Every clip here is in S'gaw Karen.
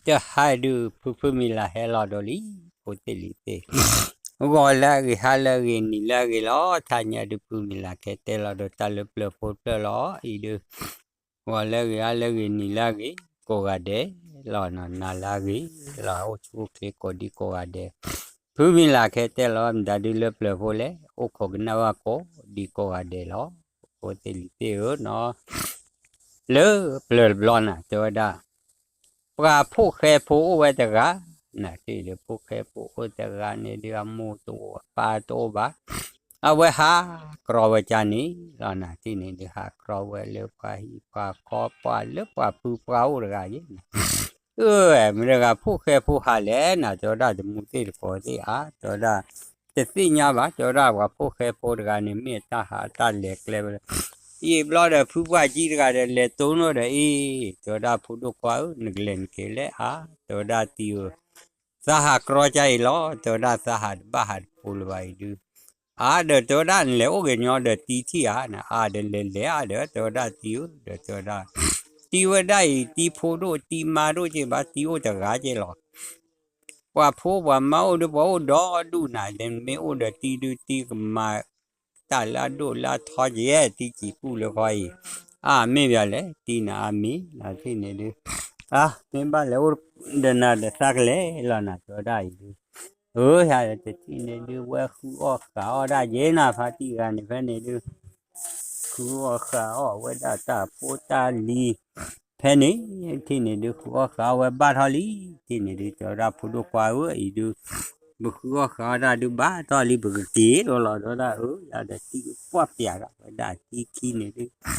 တဟါဒုး ဖုဖုမံၤလၢ်ဟဲလီၤဒိးလံ, ဖိသ့ၣ်လံၤသ့ၣ်, ဂီၤလၢအဂ့ၤ ဟါလၢအဂ့ၤ နံၤလၢအဂ့ၤလီၤ. ထါညါဒုး ဖုမံၤလၢ်ကဟဲတဲလီၤဒိး တၢ်လၢပျၢၤဖိတဖျၢၣ်လီၤ. အံၤဒုး ဂီၤလၢအဂ့ၤ ဟါလၢအဂ့ၤ နံၤလၢအဂ့ၤ ကိးဂၤဒဲးလီၤနီၤ, နၤလၢအဂ့ၤလီၤ, အိၣ်ဆူၣ်အိၣ်ချ့ကိးဒံကိးဂၤဒဲး, ဖုမံၤလၢ်ကဟဲတဲလီၤ မတၤဒုးလၢပျၢၤဖိလဲၣ်, အိၣ်ခိးကနၣ်ဝဲကိးဒံကိးဂၤဒဲးလီၤ. ဖိသ့ၣ်လံၤသ့ၣ်ဧၢနီၤ, လၢပျၢၤတဘျီနၤ တဲဝဲဒၣ် ပှၤဖိၣ်ဃဲဖိအိၣ်ဝဲတဂၤ, နၤတထံၣ်ဒီး ဖိၣ်ဃဲဖိအိၣ်တဂၤန့ၣ်ဒုး အမိၢ်တအိၣ်အပၢ်တအိၣ်ဘၣ်, အဝဲဟးကြီဝဲကန့ၣ်လီၤ. နၤတထံၣ်န့ၣ်ဒုး ဟးကြီဝဲလၢပှၤဟံၣ်ပှၤဃီ ပှၤလၢပှၤဖုပှၢ်အိၣ်တဂၤယဲၢ်နၤ, အၢ မတၤတဂၤဖိၣ်ဃဲဖိဟးလဲၣ်နၤ, တဲဝဲဒၣ် တမူသ့ၣ်တကိးသ့ၣ်ဧါ, တဲဝဲဒၣ် တသ့ၣ်ညါဘၣ်, တဲဝဲဒၣ် ပှၤဖိၣ်ဃဲဖိတဂၤန့ၣ် မ့ၢ်အတၢ်ဟးတၢ်လဲၤကျဲဝဲလၢ ယံာ်ဘျီဒီး ဖုပှၢ်ကံတဂၤဒီး လဲၤတိၢ်နီၣ်ဒီးအံၤ, တဲဝဲဒၣ် ဖိဒိၣ်ခွါဧၢ နကလဲၤနက့ၤလဲၣ်ဧါ, တဲဝဲဒၣ် တံၤဧၢ, သးဟးကြီကအံၤလီၤ, တဲဝဲဒၣ် သးဟးတဘၣ်ဟးတဖိလၢၤဘၣ်အံၤဒုး, အါဒီး တဲဝဲဒၣ် နလဲၤအိၣ်က့ၤညီဒီးတံၤထံၣ်ဧါ, အါဒီးလဲၤလဲၤအါဒီး တဲဝဲဒၣ် တံၤဧၢ, ဒီးတဲဝဲဒၣ် တံၤဝဲဒၣ်အံၤ တံၤဖိဒိၣ်တံၤမါဒိၣ်က့ဘၣ်, တံၤအိၣ်တဂၤက့လီၤ ပှၤဖိပှၤမါအိၣ်ဒီး ပှၤအိၣ်ဒီဒူၣ်နၤ, ဒီးမ့ၢ်အိၣ်ဒီးတံၤဒုး တံၤကမၤတၢ်လၢအဒိၣ်လၢအထီကဲ, တံၤစံးကူၣ်လၢဃီအံၤ, အါမ့ၢ်ဘၣ်လဲၣ်, တံၤနၤအါမ့ၢ် နၤတထံၣ်န့ၣ်ဒုး, အါ မ့ၢ်ဘၣ်လဲၤအိၣ်ဒီးနၤဒီးသးကလဲၤလီၤနၤ တဲဝဲဒၣ်အံၤဒုး, အၢ ယၤဒီးတထံၣ်န့ၣ်ဒုး ဝဲဃုအီၣ်ဃုအီၣ်ဒၣ်ယဲနၤ ဖါတံၢ်ဂၤန့ၣ် ဖဲန့ၣ်ဒုး ဃုအီၣ်ဃုအီၣ်ဝဲဒၣ်တၢ်ဖိတၢ်လံၤ, ဖဲန့ၣ် ထံၣ်န့ၣ်ဒုး ဃုအီၣ်ဃုအီၣ်ဝဲဘၣ်ထီၣ်လံ, ထံၣ်န့ၣ်ဒုး တဲဝဲဒၣ် ဖိဒိၣ်ခွါဧၢ အံၤဒုး, ပဃုအီၣ်ဃုအီၣ်တၢ်ဒုးဘၣ်ထီၣ်လံ ပကက့ၤလီၤလီၤ တဲဝဲဒၣ် အၢ ယၤဒီးတံၤပှၢ်ပျးဒၣ်ဝဲဒၣ်တံၤခံန့ၣ်ဒုး, ဟးက့ၤ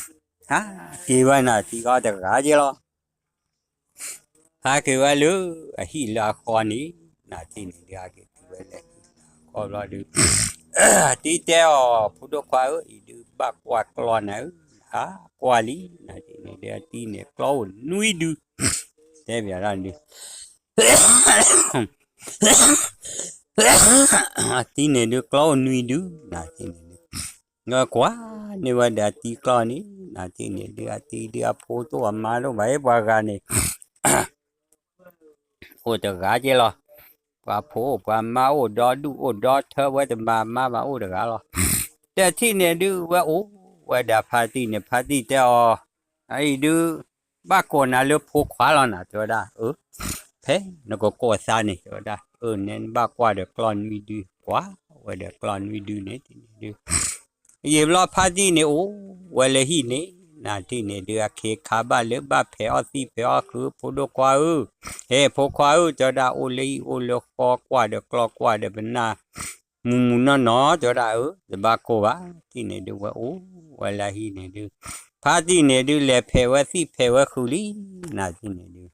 ဝဲနၤ တံၤအီၣ်တဂၤက့လီၤ ဟးက့ၤဝဲလၢအဟံၣ်လၢအဃီန့ၣ်, နၤတထံၣ်န့ၣ်ဒုး ဟးက့ၤတုၤဝဲလၢဟံၣ်လၢအဃီဘျီဒုး, တံၤတဲအီၤ ဖိဒိၣ်ခွါဧၢ အံၤဒုး ဘၣ်ကွၢ်ကျီၢ်နၤဧၢ, ဟးကွၢ်လံ, နၤတထံၣ်န့ၣ်ဒုး အတံၤန့ၣ်ကျီအိၣ်နွံဒု, တဲဘၣ်ဒၣ်ဒုး အတံၤန့ၣ်ဒုး ကျီအိၣ်နွံဒု, နၤတထံၣ်န့ၣ်ဒုး, ကွၢ်န့ၢ်ဝဲဒီးအတံၤကျီၢ်န့ၣ်, နၤတထံၣ်န့ၣ်ဒုး အတံၤဒုး အဖိတအိၣ်အမါတအိၣ်ဘၣ် ပှၤဂၤန့ၣ် အိၣ်တဂၤက့လီၤ, ပှၤဖိအိၣ်ပှၤမါအိၣ်ဒီဒူၣ်အိၣ်ဒီထၢ ဝဲတမၤမါဘၣ်အိၣ်တဂၤလီၤ, တထံၣ်န့ၣ်ဒုး ဝဲအိၣ်ဝဲဒီးဖါတံၢ်န့ၣ် ဖါတံၢ်တဲအီၤ, အအံၤဒုး ဘၣ်ကိးနၤလၢဖိခွါလီၤနၤ တဲဝဲဒၣ်, အၢ ဖဲနကကိးသးန့ၣ် တဲဝဲဒၣ်, အၢ နဲနဘၣ်ကွၢ်ဒီးကျီၢ်နွံဒု ကွၢ်ဝဲဒီးကျီၢ်နွံဒုန့ၣ် တထံၣ်န့ၣ်ဒုး ယံာ်ဘျီဖါတံၢ်န့ၣ်အိၣ်ဝဲလၢဟံၣ်န့ၣ်, နၤတထံၣ်န့ၣ်ဒုး အခ့အခါဘၣ်လၢဘၣ်ဖဲးအီၣ်သံၣ်ဖဲးအီၣ်ဃု ဖိဒိၣ်ခွါဧၢ, ဟဲဖိခွါဧၢ တဲဝဲဒၣ် အိၣ်လၢဟံၣ်အိၣ်လၢဃီ ကွၢ်ဒီးကျီၢ်ကွၢ်ဒီးပနၢ် မုၢ်မုၢ်နီၢ်နီၢ် တဲဝဲဒၣ် အၢ တဘၣ်ကိၢ်ဘၣ်, တထံၣ်န့ၣ်ဒုး ဝဲအိၣ်ဝဲလၢဟံၣ်န့ၣ်ဒုး, ဖါတံၢ်န့ၣ်ဒုး လဲၤဖဲးဝဲသံၣ်ဖဲးဝဲဃုလံ, နၤတထံၣ်န့ၣ်ဒုး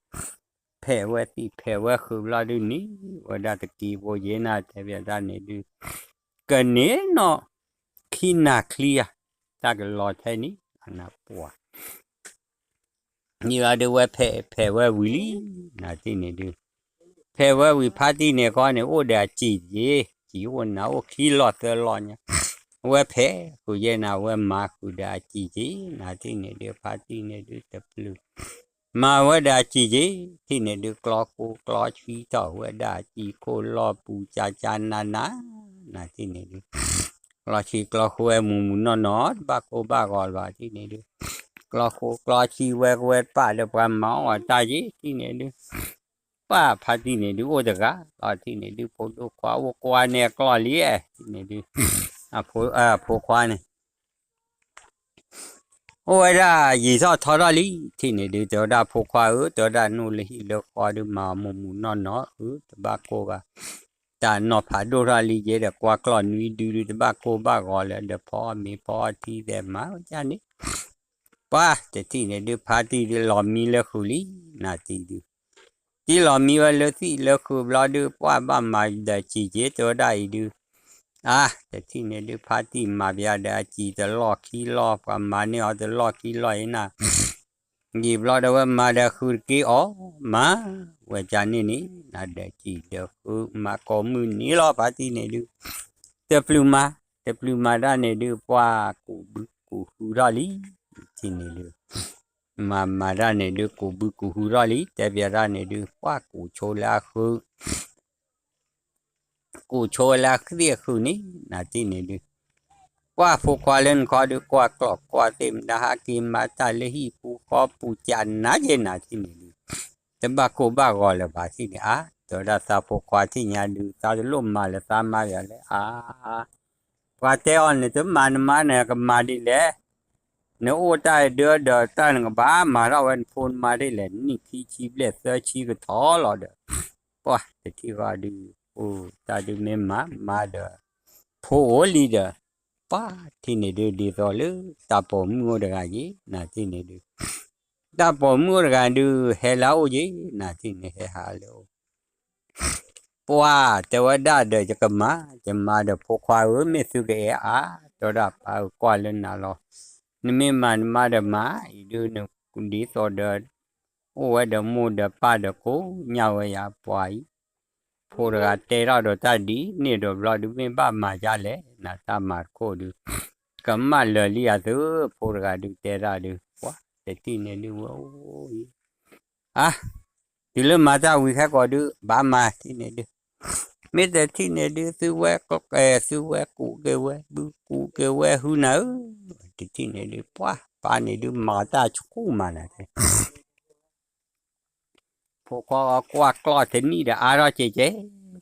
ဖဲးဝဲသံၣ်ဖဲးဝဲဃုဘျီဒုးန့ၣ်, ဝဲဒၣ်တက့ၤဖိယဲနၤ တဲဘၣ်ဒၣ်န့ၣ်ဒုး, ကန့ၢ်နီၢ်ခံနၤချံဧါ, တၢ်ကလီၤထဲန့ၣ် အနၢ်ပှၢ် န့ၣ်ဘၣ်ဒုးဝဲဖဲးဖဲးဝဲဝံၤလံ, နၤတထံၣ်န့ၣ်ဒုး, ဖဲးဝဲဝံၤဖါတံၢ်န့ၣ်ဃီန့ၣ် အိၣ်ဒီးအစံာ်က့ၤ, စံာ်အိၣ်နၤအိၣ်ခံလီၢ်သၢလီၢ်ညါ, ဝဲဖဲးဃုယဲနၤ ဝဲမၤဃုာ်ဒီးအစံာ်က့ၤ, နၤတထံၣ်န့ၣ်ဒုး ဖါတံၢ်န့ၣ်ဒုး တပျုာ် မၤဝဲဒီးအစံာ်က့ၤ, ထံၣ်န့ၣ်ဒုး ကျီခိၣ်ကျီဆှံထီၣ်ဝဲဒၣ်အစံာ်ခိၣ်လီၢ်ပူၤ ကၠၢ်ကၠၢ်နးနး, နၤတထံၣ်န့ၣ်ဒုး ကျီဆံကျီဃိဝဲမုၢ်မုၢ်နီၢ်နီၢ် တဘၣ်ကိၢ်ဘၣ်ဂီၤလၢၤဘၣ် ထံၣ်န့ၣ်ဒုး, ကျီဃိကျီဆံဝဲကဝဲတပာ်ဒီးပှၤမၤအီၣ်အတၢ်က့ၤ ထံၣ်န့ၣ်ဒုး, ပှၤဖါတံၢ်န့ၣ်ဒုး အိၣ်တဂၤလီၤ ထံၣ်န့ၣ်ဒုး ဖိဒိၣ်ခွါအိၣ်ကွၢ်န့ၢ်အကျီၢ်လံ, ထံၣ်န့ၣ်ဒုး, အဖိခွါန့ၣ် အိၣ်ဝဲဒၣ်ယံာ်ထီၣ်ထီထီၣ်လံ, ထံၣ်န့ၣ်ဒုး တဲဝဲဒၣ်ဖိခွါဧၢ, တဲဝဲဒၣ်နအိၣ်လၢဟံၣ်လၢဃီဒုး မၤအီၤမုၢ်မုၢ်နီၢ်နီၢ်ဧၢ, တဘၣ်ကိၢ်ဘၣ်, တၢ်နီၤဖးဒိၣ်ထီၣ်လံ ယဲဒီးကွၢ်ကျီၢ်နွံဒုဒုး တဘၣ်ကိၢ်ဘၣ်ဂီၤလၢၤ ဒီးဖီအီၣ်မ့ၤဖီအီထံသဲးမၤဝဲဒ်န့ၣ်, ပှၤတထံၣ်န့ၣ်ဒုး ဖါတံၢ်ဒုး လီၤမံလၢဃုာ်လံ, နၤတံၢ်ဒုး တံၢ်လီၤမံဝဲလၢသံၣ်လၢဃုာ်ဘျီဒုး ပှၤဘၣ်မၤဒီးစံာ်က့ၤ တဲဝဲဒၣ်အံၤဒုး, အါ တထံၣ်န့ၣ်ဒုး ဖါတံၢ်မၤပယါဒီးအစံာ်တလီၢ်ခံလီၢ် ပှၤမၤန့ၢ်အီၤတလီၢ်ခံလီၢ်အံၤနၤ, ယံာ်ဘျီဒီးဝဲမၤဒီးဃုာ်တက့ၢ်အီၤ မၤဝဲဒ်န့ၣ်န့ၣ် နၤဒီးစံာ်ဒီးဃုာ် မၤကိးမုၢ်နံၤလီၤ ဖါတံၢ်န့ၣ်ဒုး, တပျုာ်မၤ တပျုာ်မၤဒၣ်န့ၣ်ဒုး ပှၤကူးဘုကူးဃုထီၣ်လံ, ထံၣ်န့ၣ်ဒုး မၤမၤတၢ်န့ၣ်ဒုး ကူးဘုကူးဟုထီၣ်လံ တဲပျးတၢ်န့ၣ်ဒုး ပှၢ်ကူးဆိလၢအဃု ကူးဆိဝဲလၢအသံၣ်အဃုန့ၣ် နၤထံၣ်န့ၣ်ဒုး ပှၢ်ဖိခွါလၢနခီဒုး ကွၢ်ကျီၢ်ကွၢ်သ့ၣ်မတၤ ဟးက့ၤမၤတၢ်လၢဟံၣ်ပူၤဃီပူၤ ကနၤက့ၤနၤထံၣ်န့ၣ်ဒုး တဘၣ်ကိၢ်ဘၣ်ဂီၤလၢၤဘၣ်ထံၣ်န့ၣ် အါ တဲဝဲဒၣ်သးဖိခွါထံၣ်ညါဒုး သးတလိၣ်မၤလၢၤ သးမၤယၤလဲၣ် အါ ပှၤတဲအီၤန့ၣ် တမၤနမါန့ၣ် ကမၤဒ်လဲၣ် နအိၣ်တၢ်ဒၢဒီးတၢ်နကဘၣ်မၤထီၣ်ဝဲနဖိနမါဒ်လဲၣ် နံၣ်ခံဆံဘျဲၣ်သၢဆံကထီလီၤဒီး ပှၢ်တထံၣ်ဃီဒုး အိၣ်တၢ်ဒုးမ့ၢ်မၤမၤဒီး ဖိအိၣ်လံဒီး ပှၢ်ထံၣ်န့ၣ်ဒုး ဒ်သိးလၢတၢ်ပိာ်မုၣ်အိၣ်တဂၤက့ၤ နၤထံၣ်န့ၣ်ဒုး တၢ်ပိာ်မုၣ်အိၣ်တဂၤဒုး ဟဲလၢအအိၣ်က့ၤ နၤထံၣ်န့ၣ် ဟဲဟးလၢအအိၣ် ပှၢ်တဲဝဲဒၣ်ဒီး ယကမၤ ယမၤဒီးဖိခွါဧၢ မ့ၢ်သုကအဲၣ်အါ တဲဝဲဒၣ်ပၢ်ဧၢ ကွၢ်လၢနၤလီၤ နမ့ၢ်မၤနမါဒီးမၤအံၤဒုး နဒ်သိးဒီး အိၣ်ဝဲဒီးမိၢ်ဒီးပၢ်ဒီးကိးညါဝဲယၤပှၤအံၤ ဖိတဂၤတဲထီၣ်ဒီးတၢ်ဒ်န့ၣ်ဒီးဘျီဒုး မ့ၢ်ဘၣ်မၤဒ်လဲၣ် နတၢ်မၤတခိၣ်ဒုး ကမၣ်လၢာ်လံအသု ဖိတဂၤဒုးတဲတၢ်ဒုး ပှၢ်တထံၣ်န့ၣ်ဒုးဝဲအိၣ်အံၤ အါ တုၤလၢမၤတၢ်ဝံၤခဲကိာ်ဒုး ဘၣ်မၤထံၣ်န့ၣ်ဒုး မ့ၢ်တထံၣ်န့ၣ်ဒုး သုဝဲ သုဝဲကူးက့ၤဝဲ ဘုကူးက့ၤဝဲဟုနၤဧၢ တထံၣ်န့ၣ်ဒုး ပှၢ်ပၢ်န့ၣ်ဒုး မၤတၢ်ဆူၣ်မးနၤ ဖိခွါကွၢ်ကျီၢ်တနံၣ်ဒီးအါထီၣ်ကဲကဲ,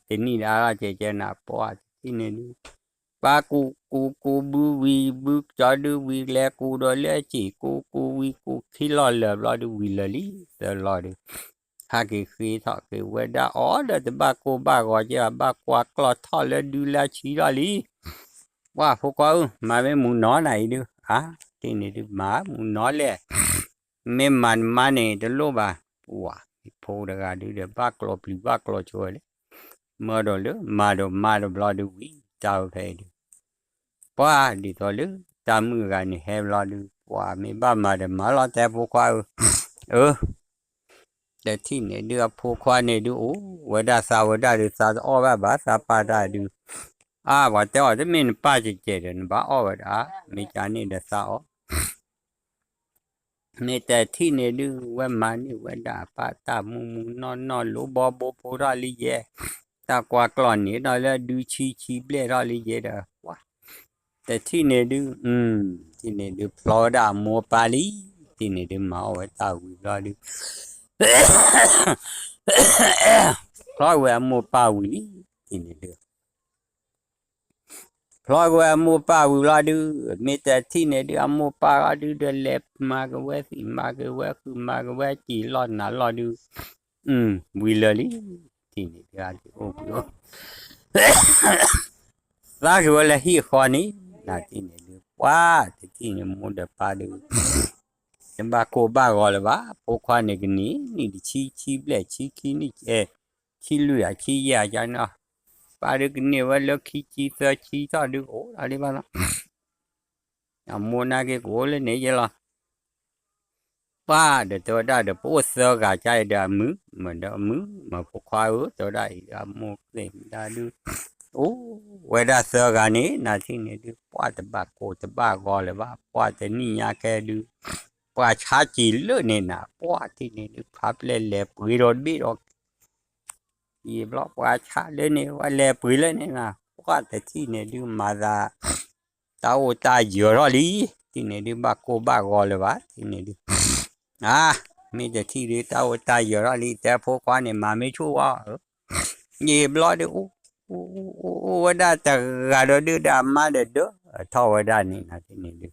တနံၣ်ဒီးအါထီၣ်ကဲကဲနၤ ပှၢ်တထံၣ်န့ၣ်ဒုး, ပၢ်ကူးကူးကူးဘုဝံၤ ဘုကၠီဒုးဝံၤ လဲၤကူးဒီးလၢအစံာ် ကူးကူးဝံၤ ကူးခံလီၢ်လၢာ်ဘျီဒုး ဝံၤလၢာ်လံ သၢလီၢ်ဒုး, ဟဲက့ၤဃ့ထီၣ်က့ၤဝဲဒၣ်အီၤဒီး တဘၣ်ကိၢ်ဘၣ်ဂီၤကဲဘၣ် ဘၣ်ကွၢ်ကျီၢ်ထီၣ်လၢဒုလၢဆံထီၣ်လံ. ပှၢ်ဖိခွါဧၢ, မၤမ့ၢ်မူနီၤနၤအံၤဒုး, အါ, တထံၣ်န့ၣ်ဒုး မၤမူနီၤလဲၣ် မ့ၢ်မၤနမါန့ၣ် တလိၣ်ဘၣ်. ပှၢ်ဖိတဂၤဒုးဒီး ဘၣ်ကျီၢ်ပျုၤဘၣ်ကျီၢ်ဆိဝဲလဲၣ်, မၢဒီးလၢမၤဒီးမါဒီးဘျီဒုးဝံၤ တၢ်ဝဲဖဲအံၤဒုး, ပှၢ်ဒ်သိးလၢတၢ်မုၣ်ဂၤန့ၣ်ဟဲဘျီဒုး ပှၢ်မ့ၢ်ဘၣ်မၤဒီးမၤလီၤတဲဖိခွါဧၢ, အၢ တထံၣ်န့ၣ်ဒုး အဖိခွါန့ၣ်ဒုး အိၣ်ဝဲဒၣ်သးဝဲဒၣ်ဒုး သးတအီၣ်ဘၣ်ဘၣ် သးပာ်တၢ်ဒုး, အါ ပှၤတဲအီၤ တမ့ၢ်နပာ်ကဲကဲဒီး နဘၣ်အီၣ်ဝဲဒၣ်, မ့ၢ်ကန့ၣ်ဒီးသးအီၣ် မ့ၢ်တထံၣ်န့ၣ်ဒုး ဝဲမၤန့ၢ်ဝဲဒၣ်ပၢ်တၢ်မူမူနီၢ်နီၢ် လိဘီဘိဖိထီၣ်လံယဲ, တၢ်ကွၢ်ကျီၢ်န့ၣ်ဒီးလၢဒုဆံဆံဘျဲၣ်ထီၣ်လံယဲဒီး ပှၢ် တထံၣ်န့ၣ်ဒုး, ထံၣ်န့ၣ်ဒုး ဖျီဝဲဒၣ်အမိၢ်ပၢ်လံ, ထံၣ်န့ၣ်ဒုး မၤအီၣ်ဝဲတၢ်ဝံၤဘျီဒုး ဖျီဝဲအမိၢ်ပၢ်ဝံၤလံ, ထံၣ်န့ၣ်ဒုး ဖျီဝဲအမိၢ်ပၢ်ဝံၤဘျီဒုး, မ့ၢ်တထံၣ်န့ၣ်ဒုး အမိၢ်ပၢ်ဂီဒုးဒီး လဲၤမၤက့ၤဝဲသံး မၤက့ၤဝဲဃုာ် မၤက့ၤဝဲစံာ်လီၢ်နၤလီၢ်ဒုး, ဝံၤလၢာ်လံ, ထံၣ်န့ၣ်ဒုး အဒုးအိၣ်ဘှံးအိၣ် သးက့ၤဝဲလၢဟံၣ်အဃီန့ၣ်, နထံၣ်န့ၣ်ဒုး ပှၢ်တထံၣ်န့ၣ် မိၢ်ဒီးပၢ်ဒုး တဘၣ်ကိၢ်ဘၣ်ဂီၤလၢၤဘၣ်, ဖိခွါန့ၣ်ကန့ၢ်နံၣ်တဆံ ဆံဘျဲၣ် ဆံခံနံၣ် ဆံလွံၢ်ဧါ ဆံယဲၢ်ဧါန့ၣ်, ပၢ်ဒုးကန့ၢ်ဝဲလၢခံဆံသၢဆံထီၣ်ဒုး ကအိၣ်လီၤဒံးဘၣ်လီၤ. အမိၢ်နာ်က့ၤကအိၣ်လၢန့ၣ်ယဲလီၤ. ပၢ်ဒီးတဲဝဲဒၣ်ဒီး ပအိၣ်သၢဂၤကါအံၤဒီးအမုာ် မ့ၢ်ဒီးအမုာ် မ့ၢ်ဖိခွါဧၢ တဲဝဲဒၣ်အံၤ အမိၢ်သ့ၣ်မတၤဒုး အိၣ်ဝဲဒၣ်သၢဂၤန့ၣ် နထံၣ်န့ၣ်ဒုး ပှၢ်တဘၣ်ကိၢ်တဘၣ်ဂီၤလၢၤဘၣ် ပှၢ်တနံၣ်ညါခဲဒုး ပှၢ်ဆါက့ၤလၢန့ၣ်နၤ ပှၢ်ထံၣ်န့ၣ်ဒုး ဖးပျဲၢ်လဲၤပှ့ၤဒီးတဘ့ၣ်ဒီး ယံာ်ဘျီပှၤဆါလၢန့ၣ် ပှၤလဲၤပှ့ၤလၢန့ၣ်နၤ ပှၢ်တထံၣ်န့ၣ်ဒုး မၤသး တၢ်အိၣ်တၢ်ယၢၤထီၣ်လံ, ထံၣ်န့ၣ်ဒုး ဘၣ်ကိၢ်ဘၣ်ဂီၤလၢၤဘၣ် ထံၣ်န့ၣ်ဒုး, အါ, မ့ၢ်တထံၣ်ဒုး တၢ်အိၣ်တၢ်ယၢၤထီၣ်လံ တဲဖိခွါန့ၣ် မၤမ့ၢ်ဆူၣ်ဝဲဧၢ, ယံာ်ဘျီဒုး အိၣ် အိၣ် အိၣ် အိၣ်ဝဲဒၣ်တဂၤဒီးဒုး ဒီးအမါဒီးဒၢထီၣ်ဝဲဒၣ်န့ၣ် နထံၣ်န့ၣ်ဒုး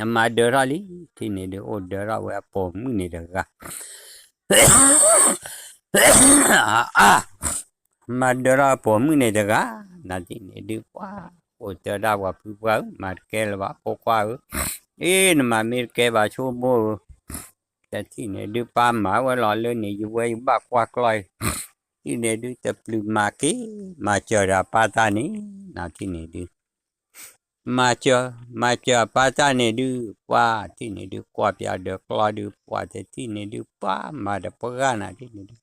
အမါဒၢထီၣ်လံ, ထံၣ်န့ၣ်ဒုး အိၣ်ဒၢထီၣ်ဝဲအပိာ်မုၣ်န့ၣ်တဂၤ အါ, မၤဒၢထီၣ်ပိာ်မုၣ်န့ၣ်တဂၤ, နၤထံၣ်န့ၣ်ဒုး ပှၢ် အိၣ်တဲဒၣ်ပှၤဖုပှၢ်ဧၢ မၤတကဲလၢၤဘၣ် ဖိခွါဧၢ, အ့ နမၤမ့ၢ်တကဲဘၣ်ဆိကမိၣ်ဧၢ, တထံၣ်န့ၣ်ဒုး ပၢ်မၤဝဲလီၤလၢန့ၣ် ယဝဲယဘၣ်ကွၢ်ကျီၢ်အံၤ, ထံၣ်န့ၣ်ဒုး တပျုာ်မၤက့ၤ မၤစၢၤဒီးပၢ်တၢ်န့ၣ်, နၤထံၣ်န့ၣ်ဒုး မၤစၢၤ မၤစၢၤအပၢ်တၢ်န့ၣ်ဒုး ပှၢ်ထံၣ်န့ၣ်ဒုး ကွၢ်ပၠးဒီးကျီၢ်ဒုး ပှၢ်တထံၣ်န့ၣ်ဒုး ပှၢ်မၤဒီးပှၢ်ဂၤနၤထံၣ်န့ၣ်ဒုး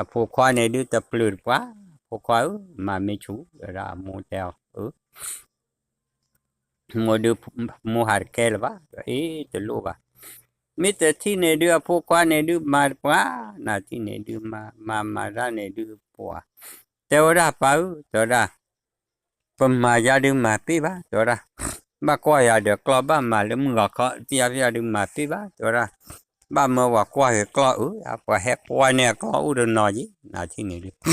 အဖိခွါန့ၣ်ဒုး တပျုာ်တပှၢ်, ဖိခွါဧၢ မၤမ့ၢ်ဆူၣ် ဝဲဒၣ်အမိၢ်တဲအီၤ အၢ မိၢ်ဒုး မိၢ်ဟးတကဲလၢၤဘၣ်, အ့ တလိၣ်ဘၣ်. မ့ၢ်တထံၣ်န့ၣ်ဒုး အဖိခွါန့ၣ်ဒုး မၤတပှၢ်, နထံၣ်န့ၣ်ဒုး မၤ မၤ မၤတၢ်န့ၣ်ဒုး ပှၤ တဲဝဲဒၣ် ပၢ်ဧၢ တဲဝဲဒၣ်, ပမၤယၤဒုးမၤပ့ၢ်ဘၣ် တဲဝဲဒၣ်, ဘၣ်ကွၢ်ယၤဒီးကျီၢ် ဘၣ်မၤလၢမုၢ်ဂီၤခီ သ့ၣ်ယၤဒုးမၤပ့ၢ်ဘၣ် တဲဝဲဒၣ်, ဘၣ်မၢပှၤကွၢ်က့ၤကျီၢ်အၢ, ပှၤဟဲကွၢ်န့ၢ်အကျီၢ်အိၣ်တနီၤယံၤ နထံၣ်န့ၣ်ဒုး